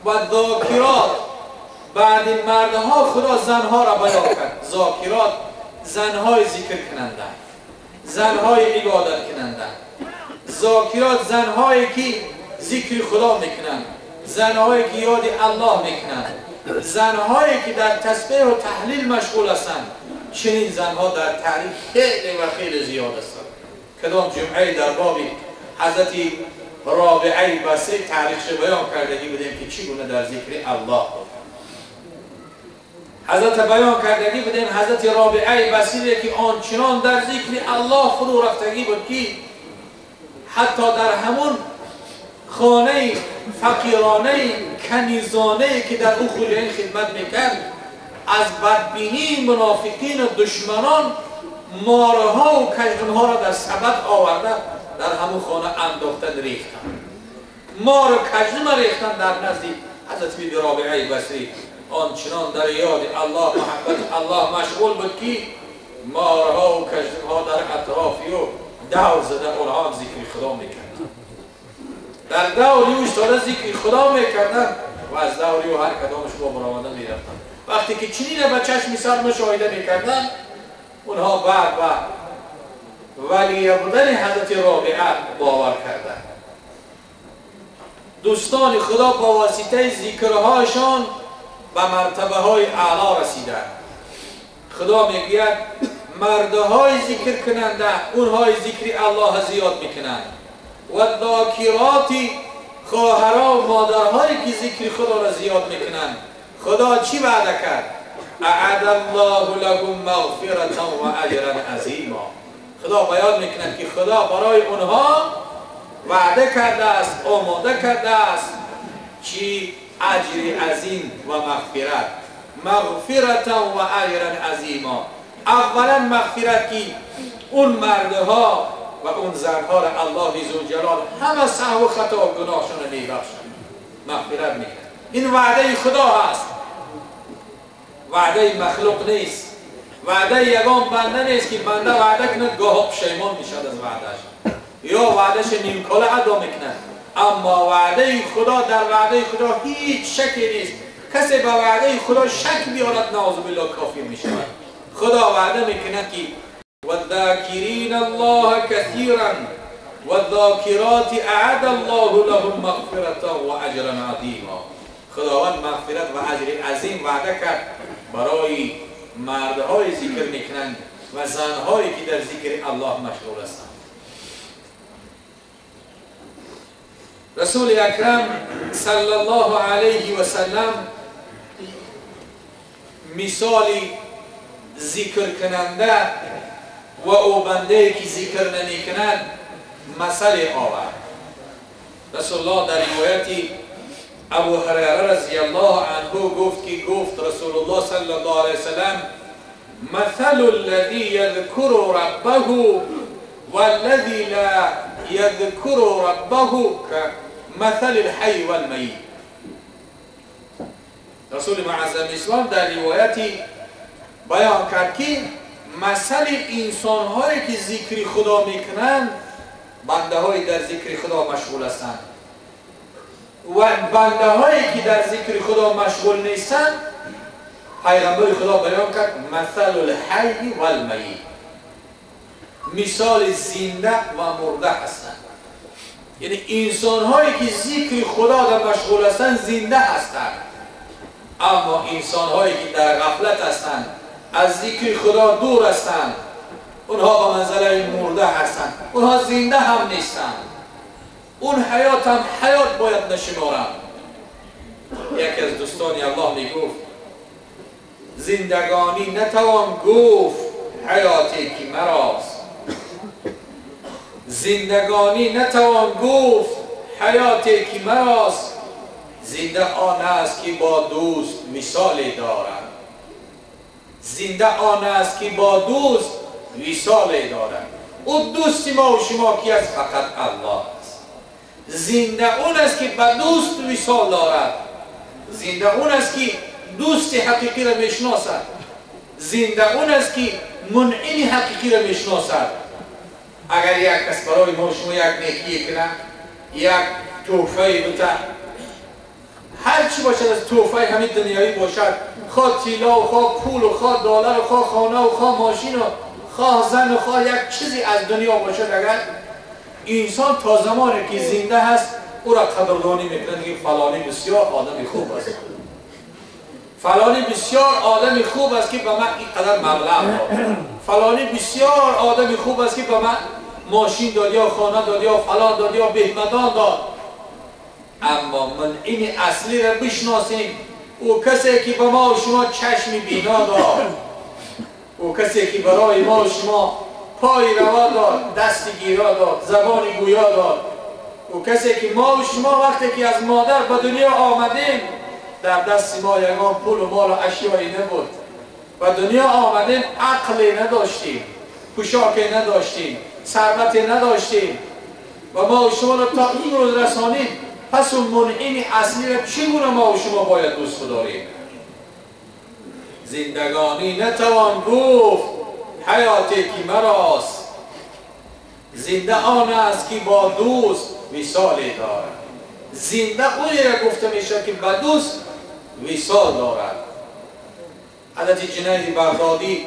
و ذاکرات، بعد این مردها خدا زنها را بیان کرد. ذاکرات زنهای ذکر کننده، زنهای عبادت کننده. ذاکرات زنهایی که ذکر خدا میکنن، زنهایی که یاد الله میکنن، زنهایی که در تسبیح و تحلیل مشغول هستند. چنین زنها در تاریخ خیلی و خیلی زیاد هستند. کدام جمعه در باب حضرت رابعه بصری تاریخش بیان کردگی بودیم که چگونه در ذکر الله بود. حضرت بیان کردگی بودیم حضرت رابعه بصری که آنچنان در ذکر الله فرو رفتگی بود که حتی در همون خانه فقیرانه کنیزانه که در او خلیان خدمت میکرد از بدبینی منافقین و دشمنان مارها و کژدمها را در سبد آورده در همون خانه انداختن، ریختن، مار و کژدم ریختن در نزد حضرت بی رابعه بصری. آنچنان در یاد الله، محبت الله مشغول بود که مارها و کژدمها در اطرافی و دور زده اونها هم ذکر خدا میکردن. در دوری او ایستاده ذکر خدا میکردن و از دوری او هر کدامش با برآمدن میرفتن. وقتی که چنین به چشم سر مشاهده میکردن اونها بعد و ولی بودن حضرت رابعه باور کردند. دوستان خدا با واسطه ذکرهاشان به مرتبه های اعلی رسیدند. خدا میگوید مردهای ذکر کننده اونهای ذکر الله زیاد میکنند و ذاکرات، خواهرها و مادرهایی که ذکر خدا را زیاد میکنند. خدا چی وعده کرد؟ اعد الله لهم مغفرة و اجرا عظیما. خدا بیان میکند که خدا برای اونها وعده کرده است، آماده کرده است چی؟ اجر عظیم و مغفرت. مغفرة و اجرا عظیما. اولا مغفرت که اون مردها و اون زنها را الله ذوالجلال همه سهو و خطا و گناهشان را میبخشد، مغفرت میکند. این وعده خدا هست، وعده مخلوق نیست، وعده یگان بنده نیست که بنده وعده کند گاه پشیمان میشد از وعدهش یا وعدهش نیمکاله ادا میکند. اما وعده خدا، در وعده خدا هیچ شکی نیست. کسی به وعده خدا شک بیارد نعوذ بالله کافر میشود. خدا وعده میکند که والذاکرین الله کثیرا والذاکرات اعد الله لهم مغفرة و اجرا عظیما. خداوند مغفرت و اجر عظیم وعده کرد برای مردهای ذکر میکنند و زنهایی که در ذکر الله مشغول هستند. رسول اکرم صلی الله علیه و سلم مثال ذکر کننده و او بنده که ذکر نمی کند مثل آورد. رسول الله در روایت ابو هریره رضی الله عنه گفت که گفت رسول الله صلی الله علیه وسلم مثل الذي يذكر ربه والذي لا يذكر ربه كمثل الحي والمیت. رسول معظم اسلام در روایتی بیان کرد که مثل انسان‌هایی که ذکر خدا میکنند، بنده در ذکر خدا مشغول هستند و بنده هایی که در ذکر خدا مشغول نیستند پیغمبر خدا بیان کرد مثل الحی و المیت، مثال زنده و مرده هستند. یعنی انسان هایی که ذکر خدا در مشغول هستند زنده هستند، اما انسان هایی که در غفلت هستند، از ذکر خدا دور هستند، اونها به منزله مرده هستند، اونها زنده هم نیستند، اون حیات هم حیات باید نشمارند. یکی از دوستان الله میگفت زندگانی نتوان گفت حیاتی که مراست، زندگانی نتوان گفت حیاتی که مراست، زنده آن است که با دوست وصال دارد، زنده آن است که با دوست وصال دارد. او دوست ما و شما کی است؟ فقط الله است. زنده اون است که با دوست وصال دارد، زنده اون است که دوست حقیقی را میشناسد، زنده اون است که منعم حقیقی را میشناسد. اگر یک کس برای ما شما یک نیکی کنه، یک تحفه بده، هر چی باشد از تحفه همین دنیایی باشد، خواه طلا و خواه پول و خواه دلار و خواه خانه و خواه ماشین و خواه زن و خواه یک چیزی از دنیا باشد، اگر انسان تا زمانی که زنده هست او را قدردانی میکنه، که فلانی بسیار آدم خوب است، فلانی بسیار آدم خوب است که به من اینقدر مبلغ داد، فلانی بسیار آدم خوب است که به من ماشین داد یا خانه داد یا فلان داد یا بهمدان داد. اما من این اصلی را بشناسیم، او کسی که به ما و شما چشم بینا داد، او کسی که برای ما و شما پای روا داد، دست گیرا داد، زبان گویا داد، او کسی که ما و شما وقتی که از مادر به دنیا آمدیم در دست ما یگان پول و مال و اشیایی نبود، و دنیا آمدیم عقلی نداشتیم، پوشاکی نداشتیم، ثروتی نداشتیم و ما و شما را تا این روز رسانید. پس اون منعم اصلی را چگونه ما و شما باید دوست بداریم؟ زندگانی نتوان گفت حیاتی که مراست، زنده آن است که با دوست وصالی دارد. زنده اوی را گفته میشه که با دوست وصال دارد. حضرت جنید بغدادی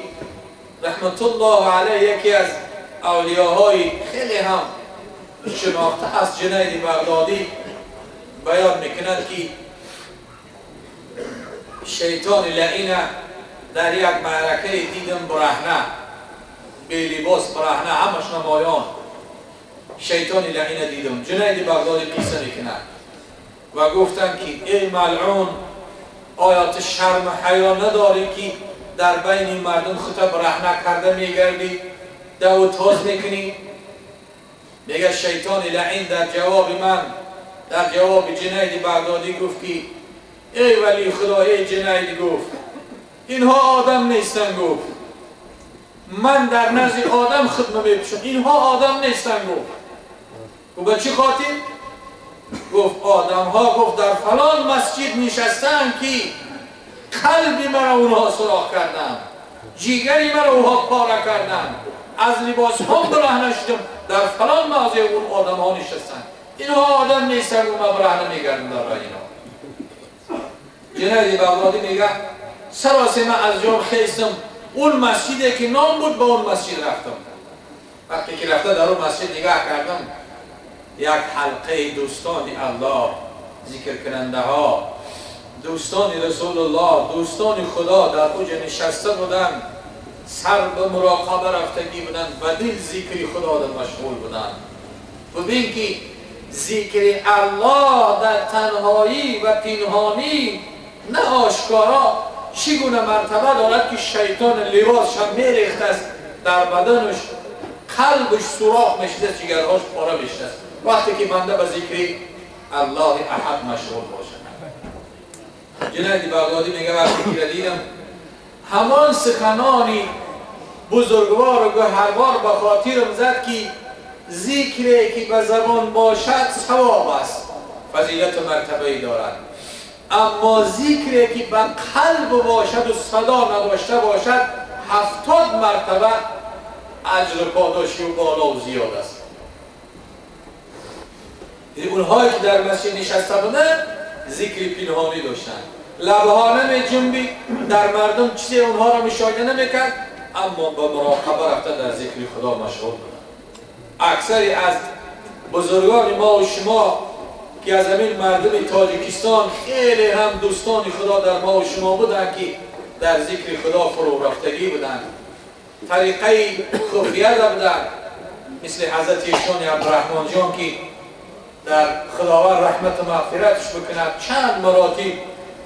رحمت الله علیه یکی از اولیاهای خیلی هم شناخته از جنید بغدادی بیان میکند که شیطان لعین در یک معرکه دیدم برهنه، بی لباس برهنه، همش نمایان. شیطان لعین دیدم. جنید بغدادی قصه میکند و گفتن که ای ملعون، آیا تو شرم و حیا نداری که در بین مردم خودت برهنه کرده میگردی، دو تاز میکنی؟ میگه شیطان لعین در جواب من، در جواب جنید بغدادی گفت که ای ولی خدا، ای جنید، گفت اینها آدم نیستن، گفت من در نزد آدم خود نمیپوشم، اینها آدم نیستن. گفت و به چی خاطر؟ گفت آدم ها، گفت در فلان مسجد نشستن که قلبی مرا اونها سراخ کردن، جیگری مرا اونها پاره کردن، از لباس هم برهنه شدم، در فلان موضع اون آدم ها نشستن، اینها آدم نیستن و من برهنه میگردم در اینا. جنید بغدادی میگه سراسیمه از جام خیستم، اون مسجدی که نام بود به اون مسجد رفتم. وقتی که رفته در اون مسجد نگاه کردم، یک حلقه دوستان الله، ذکر کننده ها، دوستان رسول الله، دوستان خدا در اوج نشسته بودن، سر به مراقبه رفتگی بودن و دل ذکر خدا در مشغول بودن. ببین که ذکر الله در تنهایی و پنهانی نه آشکارا چگونه مرتبه دارد که شیطان لباسش هم میریخت است در بدنش، قلبش سوراخ میشده، جگرهاش پاره میشده است وقتی که بنده به ذکر الله احد مشغول باشد. جنید بغدادی میگه وقتی که دیدم همان سخنانی بزرگوار و گوهربار به خاطرم زد که ذکری که به زبان باشد ثواب است، فضیلت و مرتبه دارد، اما ذکری که به قلب باشد و صدا نداشته باشد 70 مرتبه اجر پاداشی و بالا و زیاد است. یعنی اونهایی که در مسجد نشسته بودن ذکر پنهانی داشتند، لبها نمی جنبید، در مردم چیزی اونها را مشاهده نمیکرد، اما با مراقبه رفته در ذکر خدا مشغول بودند. اکثری از بزرگان ما و شما که از همین مردم تاجیکستان خیلی هم دوستان خدا در ما و شما بودند که در ذکر خدا فرو رفتگی بودند، طریقه خفیه بودند، مثل حضرت ایشان عبدالرحمن جان که در خداوند رحمت و مغفرتش بکند، چند مراتب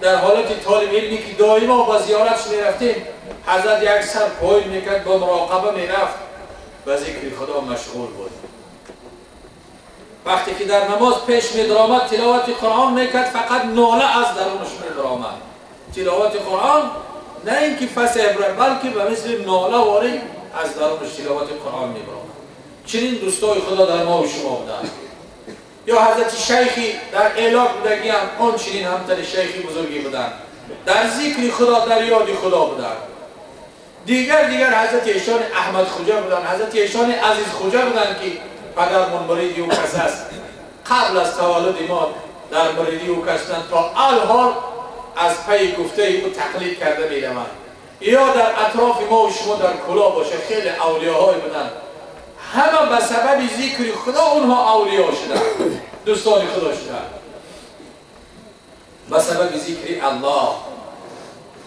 در حالت طالب علمی که دائما با زیارتش میرفتیم، حضرت یک سر پایین میکرد، با مراقبه میرفت و ذکر خدا مشغول بود. وقتی که در نماز پیش میدرآمد تلاوت قرآن میکرد، فقط ناله از درونش میدرآمد. تلاوت قرآن نه اینکه فصح بلکه به مثل ناله واری از درونش تلاوت قرآن میبرآمد. چنین دوستای خدا در ما و شما بودند. یا حضرت شیخی در ایلاک بودگی هم آن چنین همتر شیخی بزرگی بودند، در ذکر خدا در یاد خدا بودند. دیگر حضرت ایشان احمد خوجه بودند، حضرت ایشان عزیز خوجه بودند که پدرمون مریدی او کس است، قبل از تولد ما در مریدی او کس تا الحال از پی گفته او تقلید کرده میروند. یا در اطراف ما و شما در کلا باشه خیلی اولیاهای بودند، همه به سبب ذکر خدا اونها اولیا شدند، دوستان خدا شدند به سبب ذکر الله.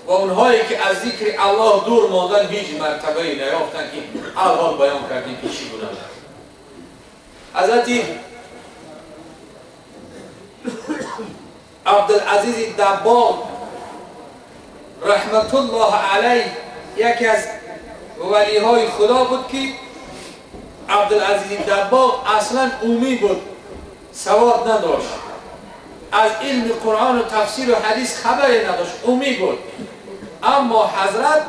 و اونهایی که از ذکر الله دور ماندن هیچ مرتبه ای نیافتند که الحال بیان کردیم که چی بودند. حضرت عبدالعزیز دباغ رحمت الله علیه یکی از ولیهای خدا بود که عبدالعزیز دباغ اصلا اومی بود، سواد نداشت، از علم قرآن و تفسیر و حدیث خبری نداشت، اومی بود. اما حضرت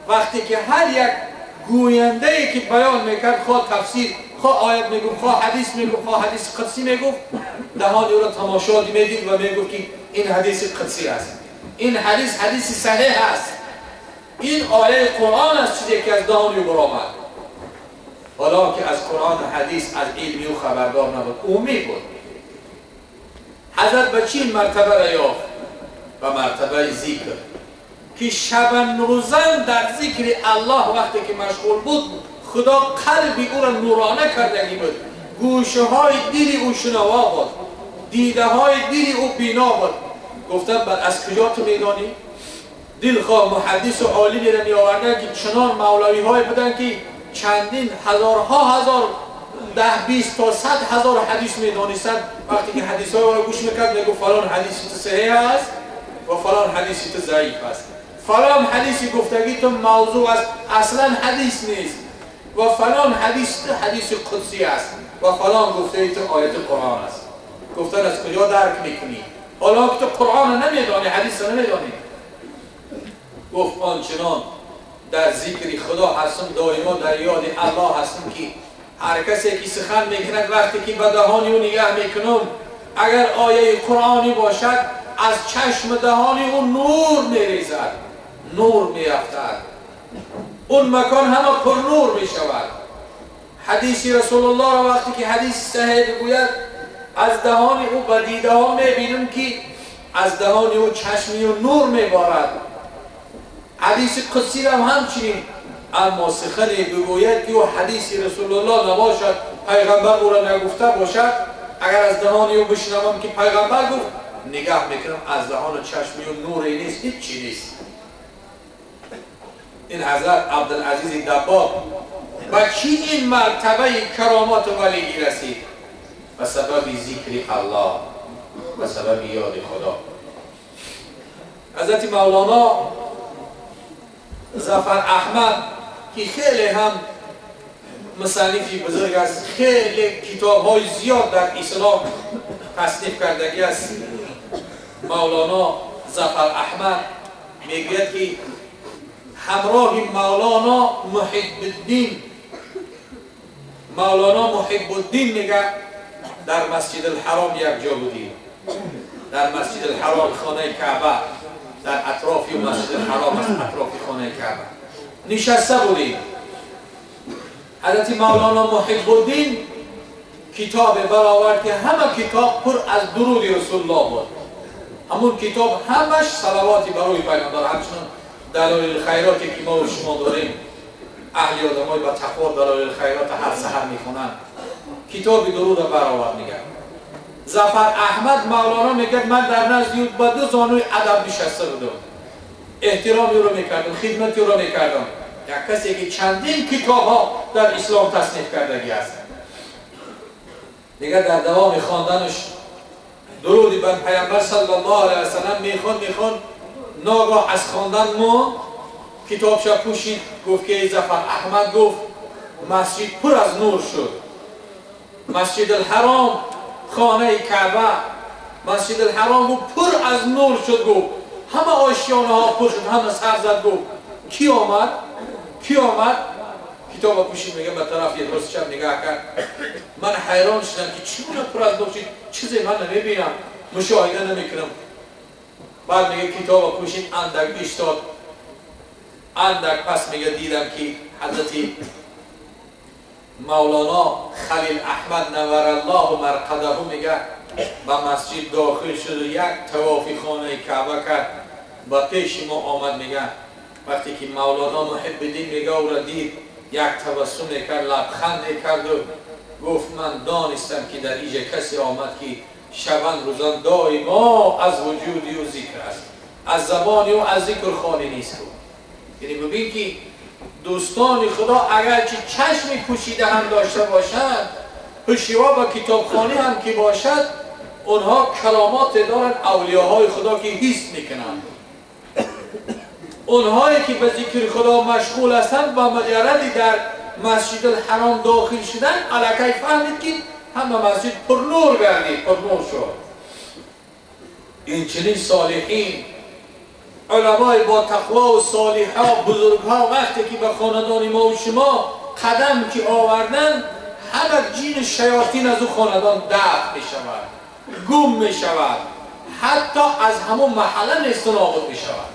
وقتی که هر یک گوینده ای که بیان میکرد، خواه تفسیر، خواه آیت میگفت، خواه حدیث میگفت، خواه حدیث قدسی میگفت، دهان او را تماشا میدید و میگفت که این حدیث قدسی است، این حدیث حدیث صحیح است، این آیه قرآن است، چیزی که از دهان او برآمد. حالا که از قرآن و حدیث از علمی او خبردار نبود، اومی بود. حضرت به چی مرتبه را یافت؟ به مرتبه ذکر، که شبان روزن در ذکر الله وقتی که مشغول بود، خدا قلب او را نورانه کردگی بود، گوشه های دل او شنوا بود، دیده های دل او بینا بود. گفتم بعد از کجا تو میدانی؟ دلخواه محدث و عالمی را می آوردن که چنان مولوی های بودن که چندین هزارها هزار، 10 20 تا 100 هزار حدیث میدانستند. وقتی که حدیث های را گوش میکرد میگفت فلان حدیث تو صحیح است و فلان حدیث تو ضعیف است، فلان حدیث گفتگی تو موضوع است، اصلا حدیث نیست، و فلان حدیث تو حدیث قدسی است، و فلان گفته تو آیت قرآن است. گفتن از کجا درک میکنی؟ حالا که تو قرآن نمیدانی، حدیث نمیدانی. گفت آنچنان در ذکر خدا هستم، دائما در یاد الله هستم که هر کسی که سخن میکند وقتی که به دهانی او نگاه میکنم، اگر آیه قرآنی باشد از چشم دهانی او نور میریزد، نور میافتد، اون مکان همه پر نور میشود. حدیث رسول الله را وقتی که حدیث صحیح بگوید از دهان او به دیده ها میبینم که از دهان او چشمی و نور میبارد. حدیث قدسی را همچنین. اما سخنی بگوید که او حدیث رسول الله نباشد، پیغمبر او را نگفته باشد، اگر از دهان او بشنوم که پیغمبر گفت، نگاه میکنم از دهان و چشمی و نوری نیست، هیچی نیست. این حضرت عبدالعزیز دباغ و کی این مرتبه کرامات ولیگی رسید؟ به سبب ذکر الله، به سبب یاد خدا. حضرت مولانا ظفر احمد که خیلی هم مصنفی بزرگ است، خیلی کتاب های زیاد در اسلام تصنیف کردگی است، مولانا ظفر احمد میگوید که همراه مولانا محب الدین، مولانا محب الدین میگه در مسجد الحرام یک جا بودیم، در مسجد الحرام خانه کعبه، در اطراف مسجد الحرام است، اطراف خانه کعبه نشسته بودیم. حضرت مولانا محب الدین کتاب برآورد که همه کتاب پر از درود رسول الله بود. ҳамон китоб ҳамаш салавоти барои пайғамбар, ҳамчунон далоили хайроте ки мо ва шумо дорем, аҳли одамой ба тақво далоили хайрот ҳар саҳар мехонанд. Китоби дуруд баровард мегӯяд. Зафар Аҳмад Мавлоно мегӯяд ман дар назди ӯ ба ду зонуи адаб нишаста будам, эҳтироми ӯро мекардам, хидмати ӯро мекардам. Як касе ки чандин китобҳо дар ислом тасниф кардагӣ аст. Дигар дар давоми хонданаш дуруди бар пайғамбар саллаллоҳу алайҳи васаллам мехонд, ногоҳ аз хондан монд, китобша пӯшид, гуфт ки Зафар Аҳмад гуфт масҷид пур аз нур шуд. Масҷид алҳаром, хонаи Каъба, Масҷид алҳаром гуфт пур аз нур шуд, гуфт ҳама ошёнаҳо пур шуд, ҳама сар зад, гуфт ки омад? Ки омад? Китоба пӯшид, мега ба тарафи рост чап нигоҳ кард. Ман ҳайрон шудам ки чӣ гуна пур аз нур шуд, чизе ман намебинам, мушоҳида намекунам. Баъд мега китоба пӯшид, андак истод, андак пас мега дидам ки ҳазрати Мавлоно Халил Аҳмад навараллоҳу марқадаҳу мега ба масҷид дохил шуд, як тавофи хонаи Каъба кард, ба пеши мо омад. Мега вақте ки Мавлоно Муҳиббиддин мега ӯро дид, як табассум мекард, лабханд мекарду гуфт ман донистам ки дар иҷа касе омад ки шабан рӯзан доимо аз вуҷуди ӯ зикр аст, аз забони ӯ аз зикр холӣ нест. Яъне бибин ки дӯстони Худо агарчи чашми пӯшида ҳам дошта бошанд, ҳушёр ба китобхонӣ ҳам ки бошад, онҳо каломот доранд авлиёҳои Худо ки ҳис мекунанд. Онҳое ки ба зикри Худо машғул ҳастанд, ба муҷарради дар Масҷид алҳаром дохил шудан аллакай фаҳмид ки ҳама масҷид пурнур гардид, пурнур шуд. Инчунин солиҳин, уламои бо тақво ва солиҳҳо, бузургҳо вақте ки ба хонадони мо ва шумо қадам ки оварданд, ҳама ҷину шаётин аз ӯ хонадон дафт мешавад, гум мешавад, ҳатто аз ҳамон маҳалла несту нобуд мешавад.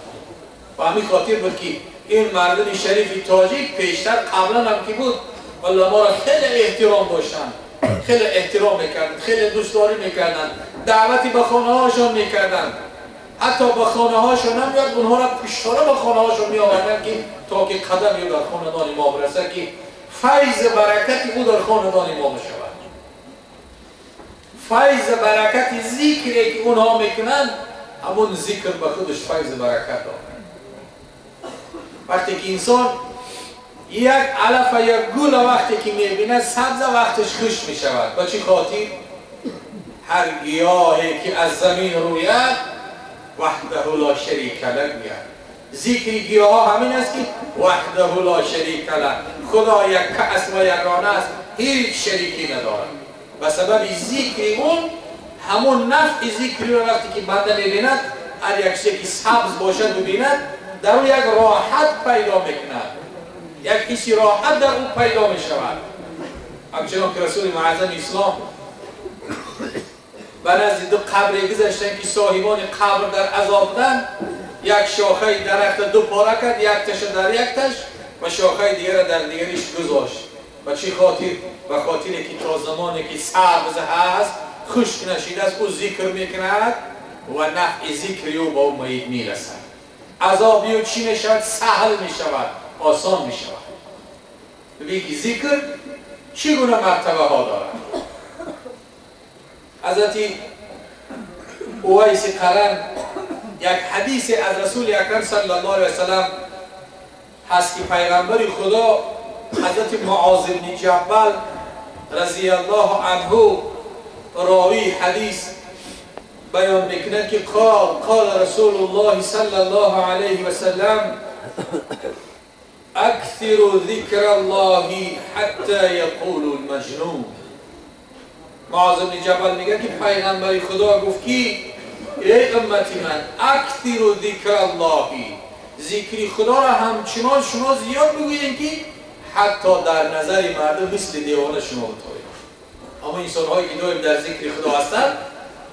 Ба ҳамин хотир буд ки ин мардуми шарифи тоҷик пештар қаблан ҳам ки буд, уламоро хеле эҳтиром доштанд, хеле эҳтиром мекарданд, хеле дӯстдорӣ мекарданд, даъвати ба хонаҳошон мекарданд, ҳатто ба хонаҳошон ҳам меояд, онҳоро пиштора ба хонаҳошон меоварданд ки то ки қадами ӯ дар хонадони мо бирасад, ки файзи баракати ӯ дар хонадони мо бишавад. Файзи баракати зикре ки онҳо мекунанд, ҳамон зикр ба худаш файзи баракат дорад. Вақте ки инсон як алафа, як гула вақте ки мебинад сабза, вақташ хуш мешавад. Ба чӣ хотир? Ҳар гиёҳе ки аз замин рӯяд ваҳдаҳу ло шарика лаҳ гӯяд. Зикри гиёҳҳо ҳамин аст ки ваҳдаҳу ло шарика лаҳ, Худо якка аст ва ягона аст, ҳеҷ шарикӣ надорад. Ба сабаби зикри он ҳамон нафъи зикриро вақте ки банда мебинад, ҳар як чизе ки сабз бошад бибинад, дар ӯ як роҳат пайдо мекунад, як ҳисси роҳат дар ӯ пайдо мешавад. Ҳамчунон ки Расули муаззами ислом ба назди ду қабре гузаштанд ки соҳибони қабр дар азоб буданд, як шохаи дарахта ду пора кард, якташа дар якташ ва шохаи дигарро дар дигариш гузошт. Ба чӣ хотир? Ба хотире ки то замоне ки сабз ҳаст, хушк нашидааст, ӯ зикр мекунад ва нафъи зикри ӯ ба ӯ маид мерасад. Азоби ӯ чӣ мешавад? Саҳл мешавад, осон мешавад. Бибин ки зикр чӣ гуна мартабаҳо дорад. Ҳазрати Увайси Қаран як ҳадисе аз Расули акрам саллаллоҳу алайҳи васаллам ҳаст ки пайғамбари Худо ҳазрати Муоз ибни Ҷабал разияллоҳу анҳу ровии ҳадис баён мекунад ки қол қол Расулуллоҳи саллаллоҳу алайҳи васаллам аксиру зикраллоҳи ҳатта яқулу лмаҷнун. Муоз ибни Ҷабал мегӯяд ки пайғамбари Худо гуфт ки эй уммати ман, аксиру зикраллоҳи, зикри Худоро ҳамчунон шумо зиёд бигӯед ки ҳатто дар назари мардум мисли девона шумо битоед. Аммо инсонҳое ки доим дар зикри Худо ҳастанд,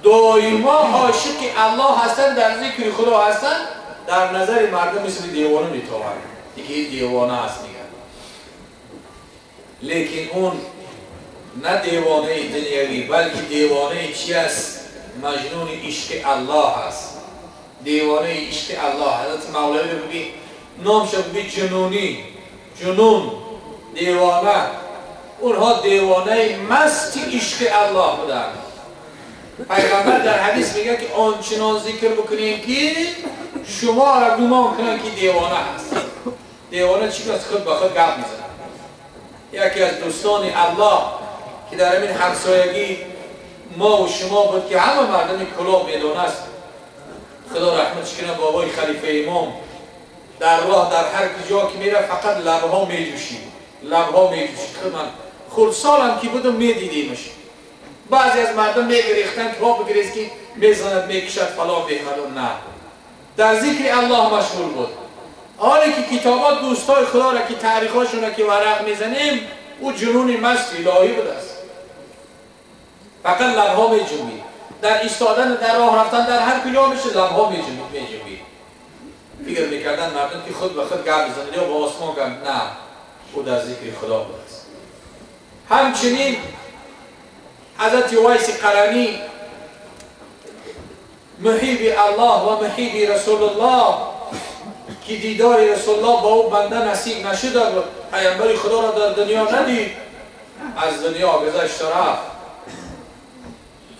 доимо ошиқи Аллоҳ ҳастанд, дар зикри Худо ҳастанд, дар назари мардум мисли девона метованд. Диге девона аст мегӯяд. Лекин он на девонаи дунявӣ, балки девонаи чи аст? مجنون عشق الله است، دیوانه عشق الله. حضرت مولوی رو ببین، نامش ببین، جنونی، جنون، دیوانه. اونها دیوانه مست عشق الله بودن. پیغمبر در حدیث میگه که آنچنان ذکر بکنیم که شما را گمان کنن که دیوانه هست. دیوانه چی که خود با خود گپ میزنه. یکی از دوستان الله که در همین همسایگی ما و شما بود که همه مردم کلاه میدونست، خدا رحمتش کنه، بابای خلیفه امام، در راه در هر کجا که میره فقط لبها میجوشید، لبها میجوشید. خود من خردسالم که بودم میدیدیمش. بعضی از مردم میگریختن که ها بگریز که میزند میکشد فلان بهمدون. نه، در ذکر الله مشغول بود. حالی که کتابات دوستای خدا را که تاریخاشون را که ورق میزنیم، او جنون مست الهی بوده است. فقط لبها میجنبید، در ایستادن، در راه رفتن، در هر کجا میشه لبها میجنبید. فکر میکردن مردم که خود به خود گپ میزنه یا با آسمان گپ. نه، او در ذکر خدا بوده است. همچنین حضرت ویس قرنی، محیب الله و محیب رسول الله، که دیدار رسول الله با او بنده نصیب نشده بود، پیامبر خدا را در دنیا ندید، از دنیا گذشت و رفت.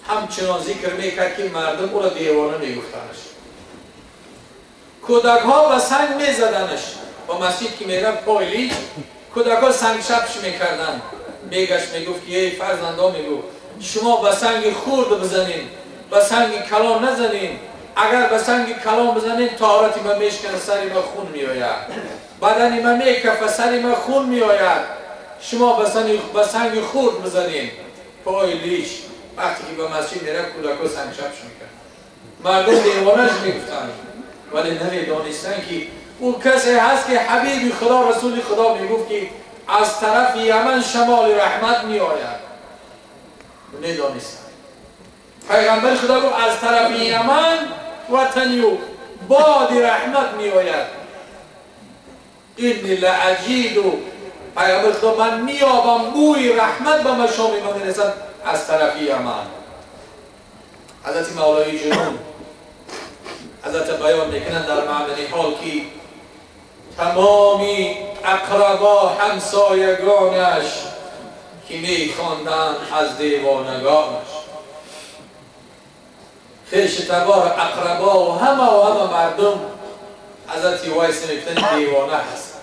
همچنان ذکر میکرد که مردم او را دیوانه میگفتنش. کودک ها به سنگ میزدنش. با مسجد که میرفت پای لیج، کودک ها سنگ شپش میکردن. میگشت میگفت که ای فرزنده، میگفت شما به سنگ خرد بزنین، به سنگ کلان نزنین. اگر به سنگ کلان بزنین طهارت من میشکنه، سر من خون میآید، بدن من میکفه، سر من خون میآید. شما به سنگ خرد بزنین. پای لیش وقتی که به مسجد میره کودکا سنگ شپش میکرد. مردم دیوانش میگفتن، ولی نمیدانستن که او کسی هست که حبیب خدا، رسول خدا میگفت که از طرف یمن شمال رحمت میآید. ندانستن. پیغمبر خدا گفت از طرف یمن وطنی و باد رحمت میآید. اینی لعجید و پیغمبر خدا من میابم بوی رحمت به مشام من میرسد از طرف یمن. حضرت مولای جنون حضرت بیان میکنن در معمل حال که تمامی اقربا همسایگانش که میخواندند از دیوانگانش، خویش تبار اقربا و همه و همه مردم حضرت ویس میگفتن دیوانه هست.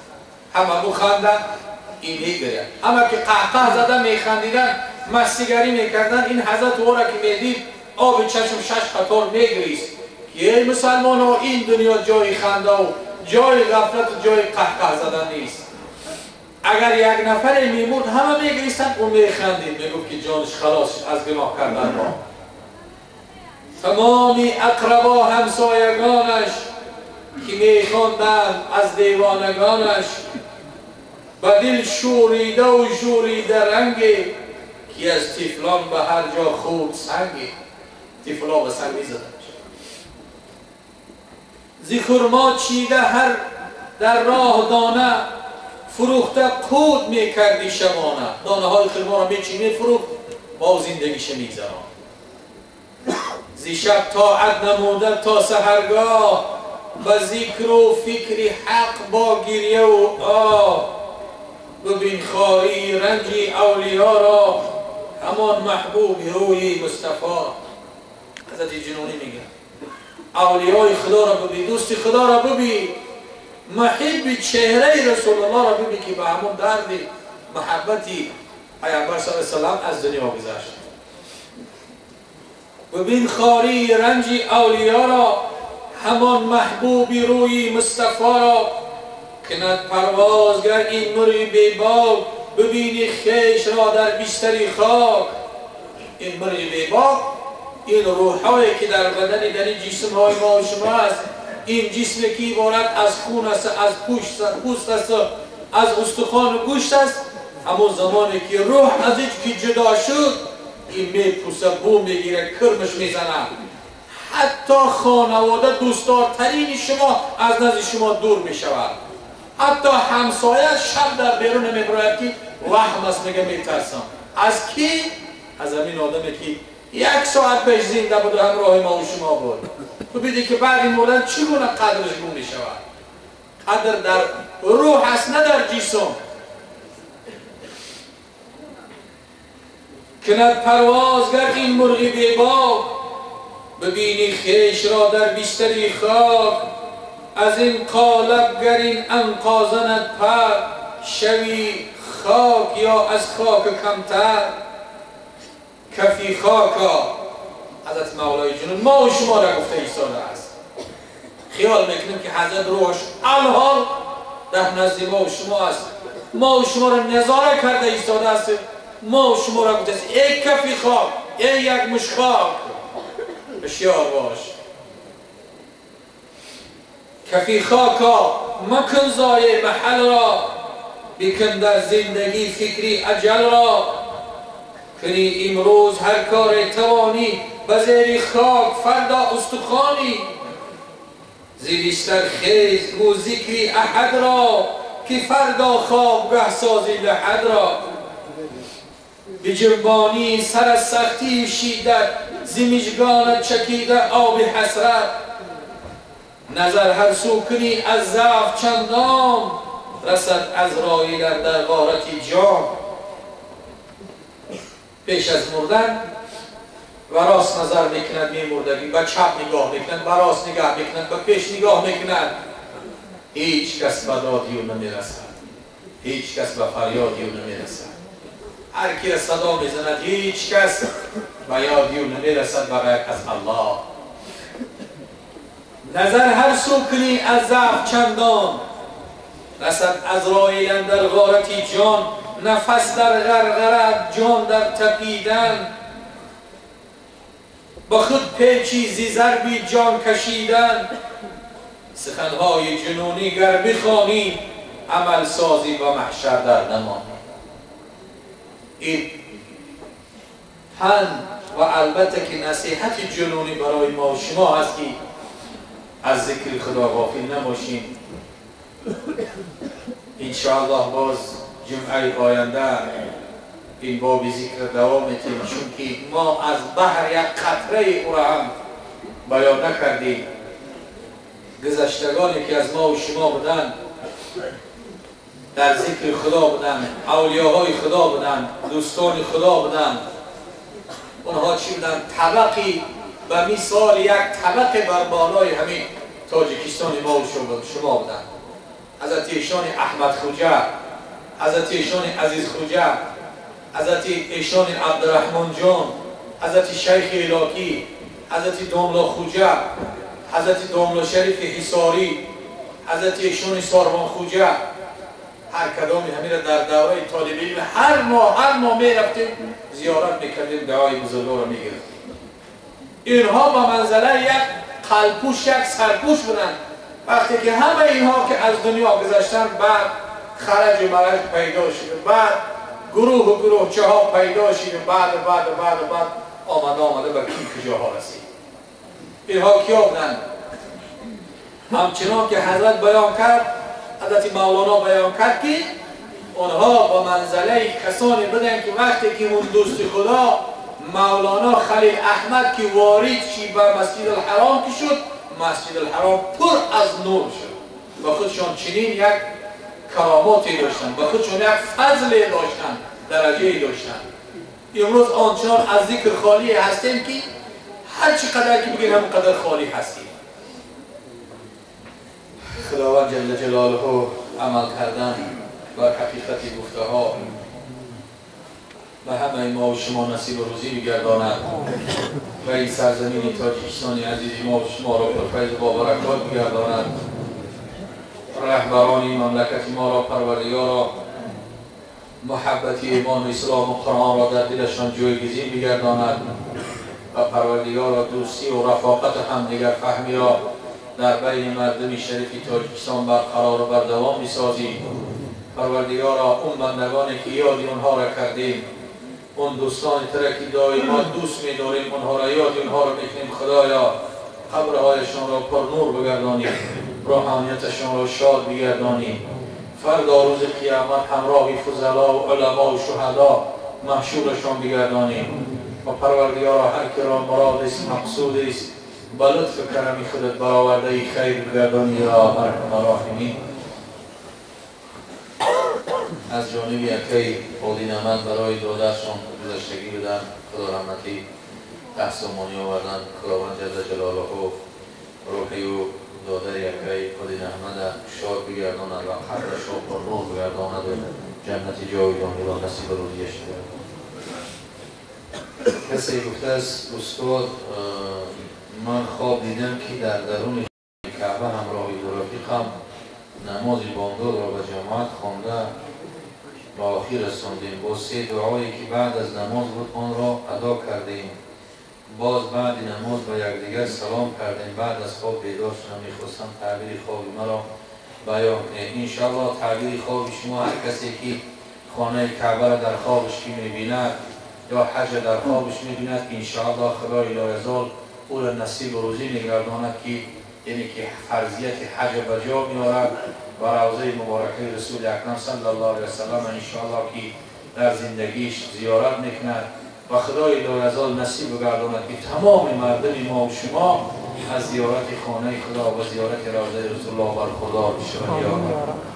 همه بخندن این میگرید، همه که قهقه زده میخندیدن، مستیگری میکردن، این حضرت او را که میدید آب چشم شش قطار میگریست که ای مسلمان ها، این دنیا جای خنده و جای غفلت و جای قهقه زدن نیست. اگر یک نفر میمرد همه میگریستن، او میخندید، میگفت که جانش خلاص از گناه کردن را. تمامی اقربا همسایگانش که میخواندند از دیوانگانش، به دل شوریده و ژوریده رنگی که از طفلان به هر جا خورد سنگی. طفلا به سنگ میزدند. ز خرما چیده هر در راه دانه، فروخته قود میکردی شبانه. دانه های خرما را میچی میفروخت، با زندگیش میگذران. ز شب طاعت نموده تا سحرگاه، به ذکر و فکر حق با گریه و آه. ببین خواری رنج اولیا را، همان محبوب روی مصطفی. حضرت جنونی میگه اولیای خدا را ببین، دوست خدا را ببین، محب چهره رسول الله را ببین که به همون درد محبتی پیامبر صلی الله علیه و سلم از دنیا گذشت. ببین خواری رنج اولیا را، همان محبوب روی مصطفی را. کند پروازگر این مرغ بیباک، ببینی خویش را در بستر خاک. این مرغ بیباک، این روحایی که در بدن در این جسم های ما و شما است، این جسم که عبارت از خون است، از پوست است، از استخوان و گوشت است، همون زمانی که روح از این که جدا شد، این میپوسه، بو میگیره، کرمش میزنه. حتی خانواده دوستدارترین شما از نزد شما دور میشود. حتی همسایه شب در بیرون نمیبراید که وهم است، میگه میترسم. از کی؟ از همین آدمی که یک ساعت پیش زنده بود و همراه ما و شما بود. ببینید که بعد مردن چگونه قدرش گم می شود. قدر در روح است نه در جسم. کند پروازگر این مرغ بیباک، ببینی خویش را در بستری خاک. از این قالب گر این عنقا زند پر، شوی خاک یا از خاک کمتر. کفی خاکا، حضرت مولای جنون ما و شما را گفته ایستاده است. خیال میکنیم که حضرت روحش الحال در نزد ما و شما است، ما و شما را نظاره کرده ایستاده است، ما و شما را گفته است ای کفی خاک، ای یک مش خاک، هشیار باش. کفی خاکا مکن ضایع محل را، بکن در زندگی فکری اجل را. کنی امروز هر کار توانی، به زیر خاک فردا استخوانی. زیر بستر خیز گو ذکری احد را، که فردا خوابگه سازی لحد را. بجنبانی سر از سختی شیدت، ز مژگانت چکیده آب حسرت. نظر هر سو کنی از ضعف چندان، رسد عزراییل اندر غارتی جان. پیش از مردن و راست نظر میکند میمردگی، به چپ نگاه میکند، به راست نگاه میکند، به پیش نگاه میکند. هیچ کس به دادی او نمیرسد، هیچ کس به فریادی او نمیرسد. هر کی را صدا میزند هیچ کس به یادی او نمیرسد بغیر از الله. نظر هر سو کنی از ضعف چندان، رسد عزراییل اندر غارتی جان. نفس در غرغرت جان در تپیدن، با خود پیچی زی ضربی جان کشیدن. سخنهای جنونی گر بخوانی، عمل سازی و محشر در نمانی. این پند و البته که نصیحت جنونی برای ما و شما هست که از ذکر خدا غافل نباشیم. انشاءالله باز جمعه آینده این باب ذکر دوام میتیم، چون که ما از بحر یک قطره او را هم بیان نکردیم. گذشتگانی که از ما و شما بودند در ذکر خدا بودند، اولیاهای خدا بودند، دوستان خدا بودند. اونها چی بودند؟ طبقی به مثال یک طبقه بر بالای همین تاجیکستان ما و شما بودند. حضرت ایشان احمد خوجه، حضرت ایشان عزیز خوجه، حضرت ایشان عبدالرحمن جان، حضرت شیخ علاقی، حضرت داملا خوجه، حضرت داملا شریف حصاری، حضرت ایشان ساروان خوجه. هر کدامی همین را در دوره طالب علم هر ماه میرفتیم زیارت میکردیم، دعای بزرگا را میگرفتیم. اینها با منزله یک قلپوش، یک سرپوش بودند. وقتی که همه اینها که از دنیا گذشتن، بعد خرج و مرج پیدا شد، بعد گروه و گروهچه ها پیدا شد، بعد بعد بعد بعد آمده به کی کجاها رسید. اینها کیا بودند؟ همچنان که حضرت بیان کرد، حضرت مولانا بیان کرد که آنها با منزله کسانی بودند که وقتی که اون دوست خدا مولانا خلیل احمد که وارد شد به مسجد الحرام که شد، مسجد الحرام پر از نور شد. با خودشان چنین یک کراماتی داشتن، با خودشان یک فضل داشتن، درجه داشتن. امروز آنچنان از ذکر خالی هستیم که هر چقدر که بگیم همون قدر خالی هستیم. خداوند جل جلاله عمل کردن بر حقیقت گفته ها و همه ما و شما نصیب و روزی بگرداند و این سرزمین تاجیکستان عزیز ما و شما را پرفیض و بابرکات بگرداند. رهبران مملکت ما را پروردگارا محبت ایمان و اسلام و قرآن را در دلشان جایگزین بگرداند و پروردگارا دوستی و رفاقت همدیگر فهمی را در بین مردم شریف تاجیکستان برقرار و بردوام می‌سازیم. پروردگارا اون بندگانی که یاد اونها را کردیم، اون دوستان تر که دائما دوست می‌داریم، اونها را یاد اونها را می‌کنیم. خدایا قبرهایشان را پر نور بگردانیم، روحانیتشان را شاد بگردانیم. فردا روز قیامت همراه فضلا و علما و شهدا محشورشان بگردانیم. و پروردگارا هر که را مراد است مقصود است با لطف کرمی خودت برآورده ای خیر بگردانی یا ارحم الراحمین. از جانب یکی قاضی نمد برای دادرشان گذشتگی بدن، خدا رحمتی 10 سومانی آوردن. خداوند جل جلاله روحی و دادر یکی قاضی نمد شاد بگرداند و قبرش را پر نور بگرداند و جنت جاودانی را نصیب روزیش بگرداند. کسی گفته است استاد من خواب دیدم که در درون کعبه همراه دو رفیقم نماز بامداد را به جماعت خوانده به آخر رساندیم. با 3 دعایی که بعد از نماز بود آن را ادا کردیم. باز بعد نماز با یکدیگر سلام کردیم. بعد از خواب بیدار شدم، میخواستم تعبیر خواب مرا بیان کنید. انشاءالله تعبیر خواب شما هر کسی که خانه کعبه را در خوابش میبیند یا حج در خوابش میبیند انشاءالله خدای لایزال او را نصیب روزی میگرداند که یعنی که فرضیت حج به جا میآورد و روضه مبارکه رسول اکرم صلی الله علیه وسلم انشاءالله که در زندگیش زیارت میکند و خدای لایزال نصیب بگرداند که تمام مردم ما و شما از زیارت خانه خدا و زیارت روضه رسول الله برخوردار بشوند. یا رب.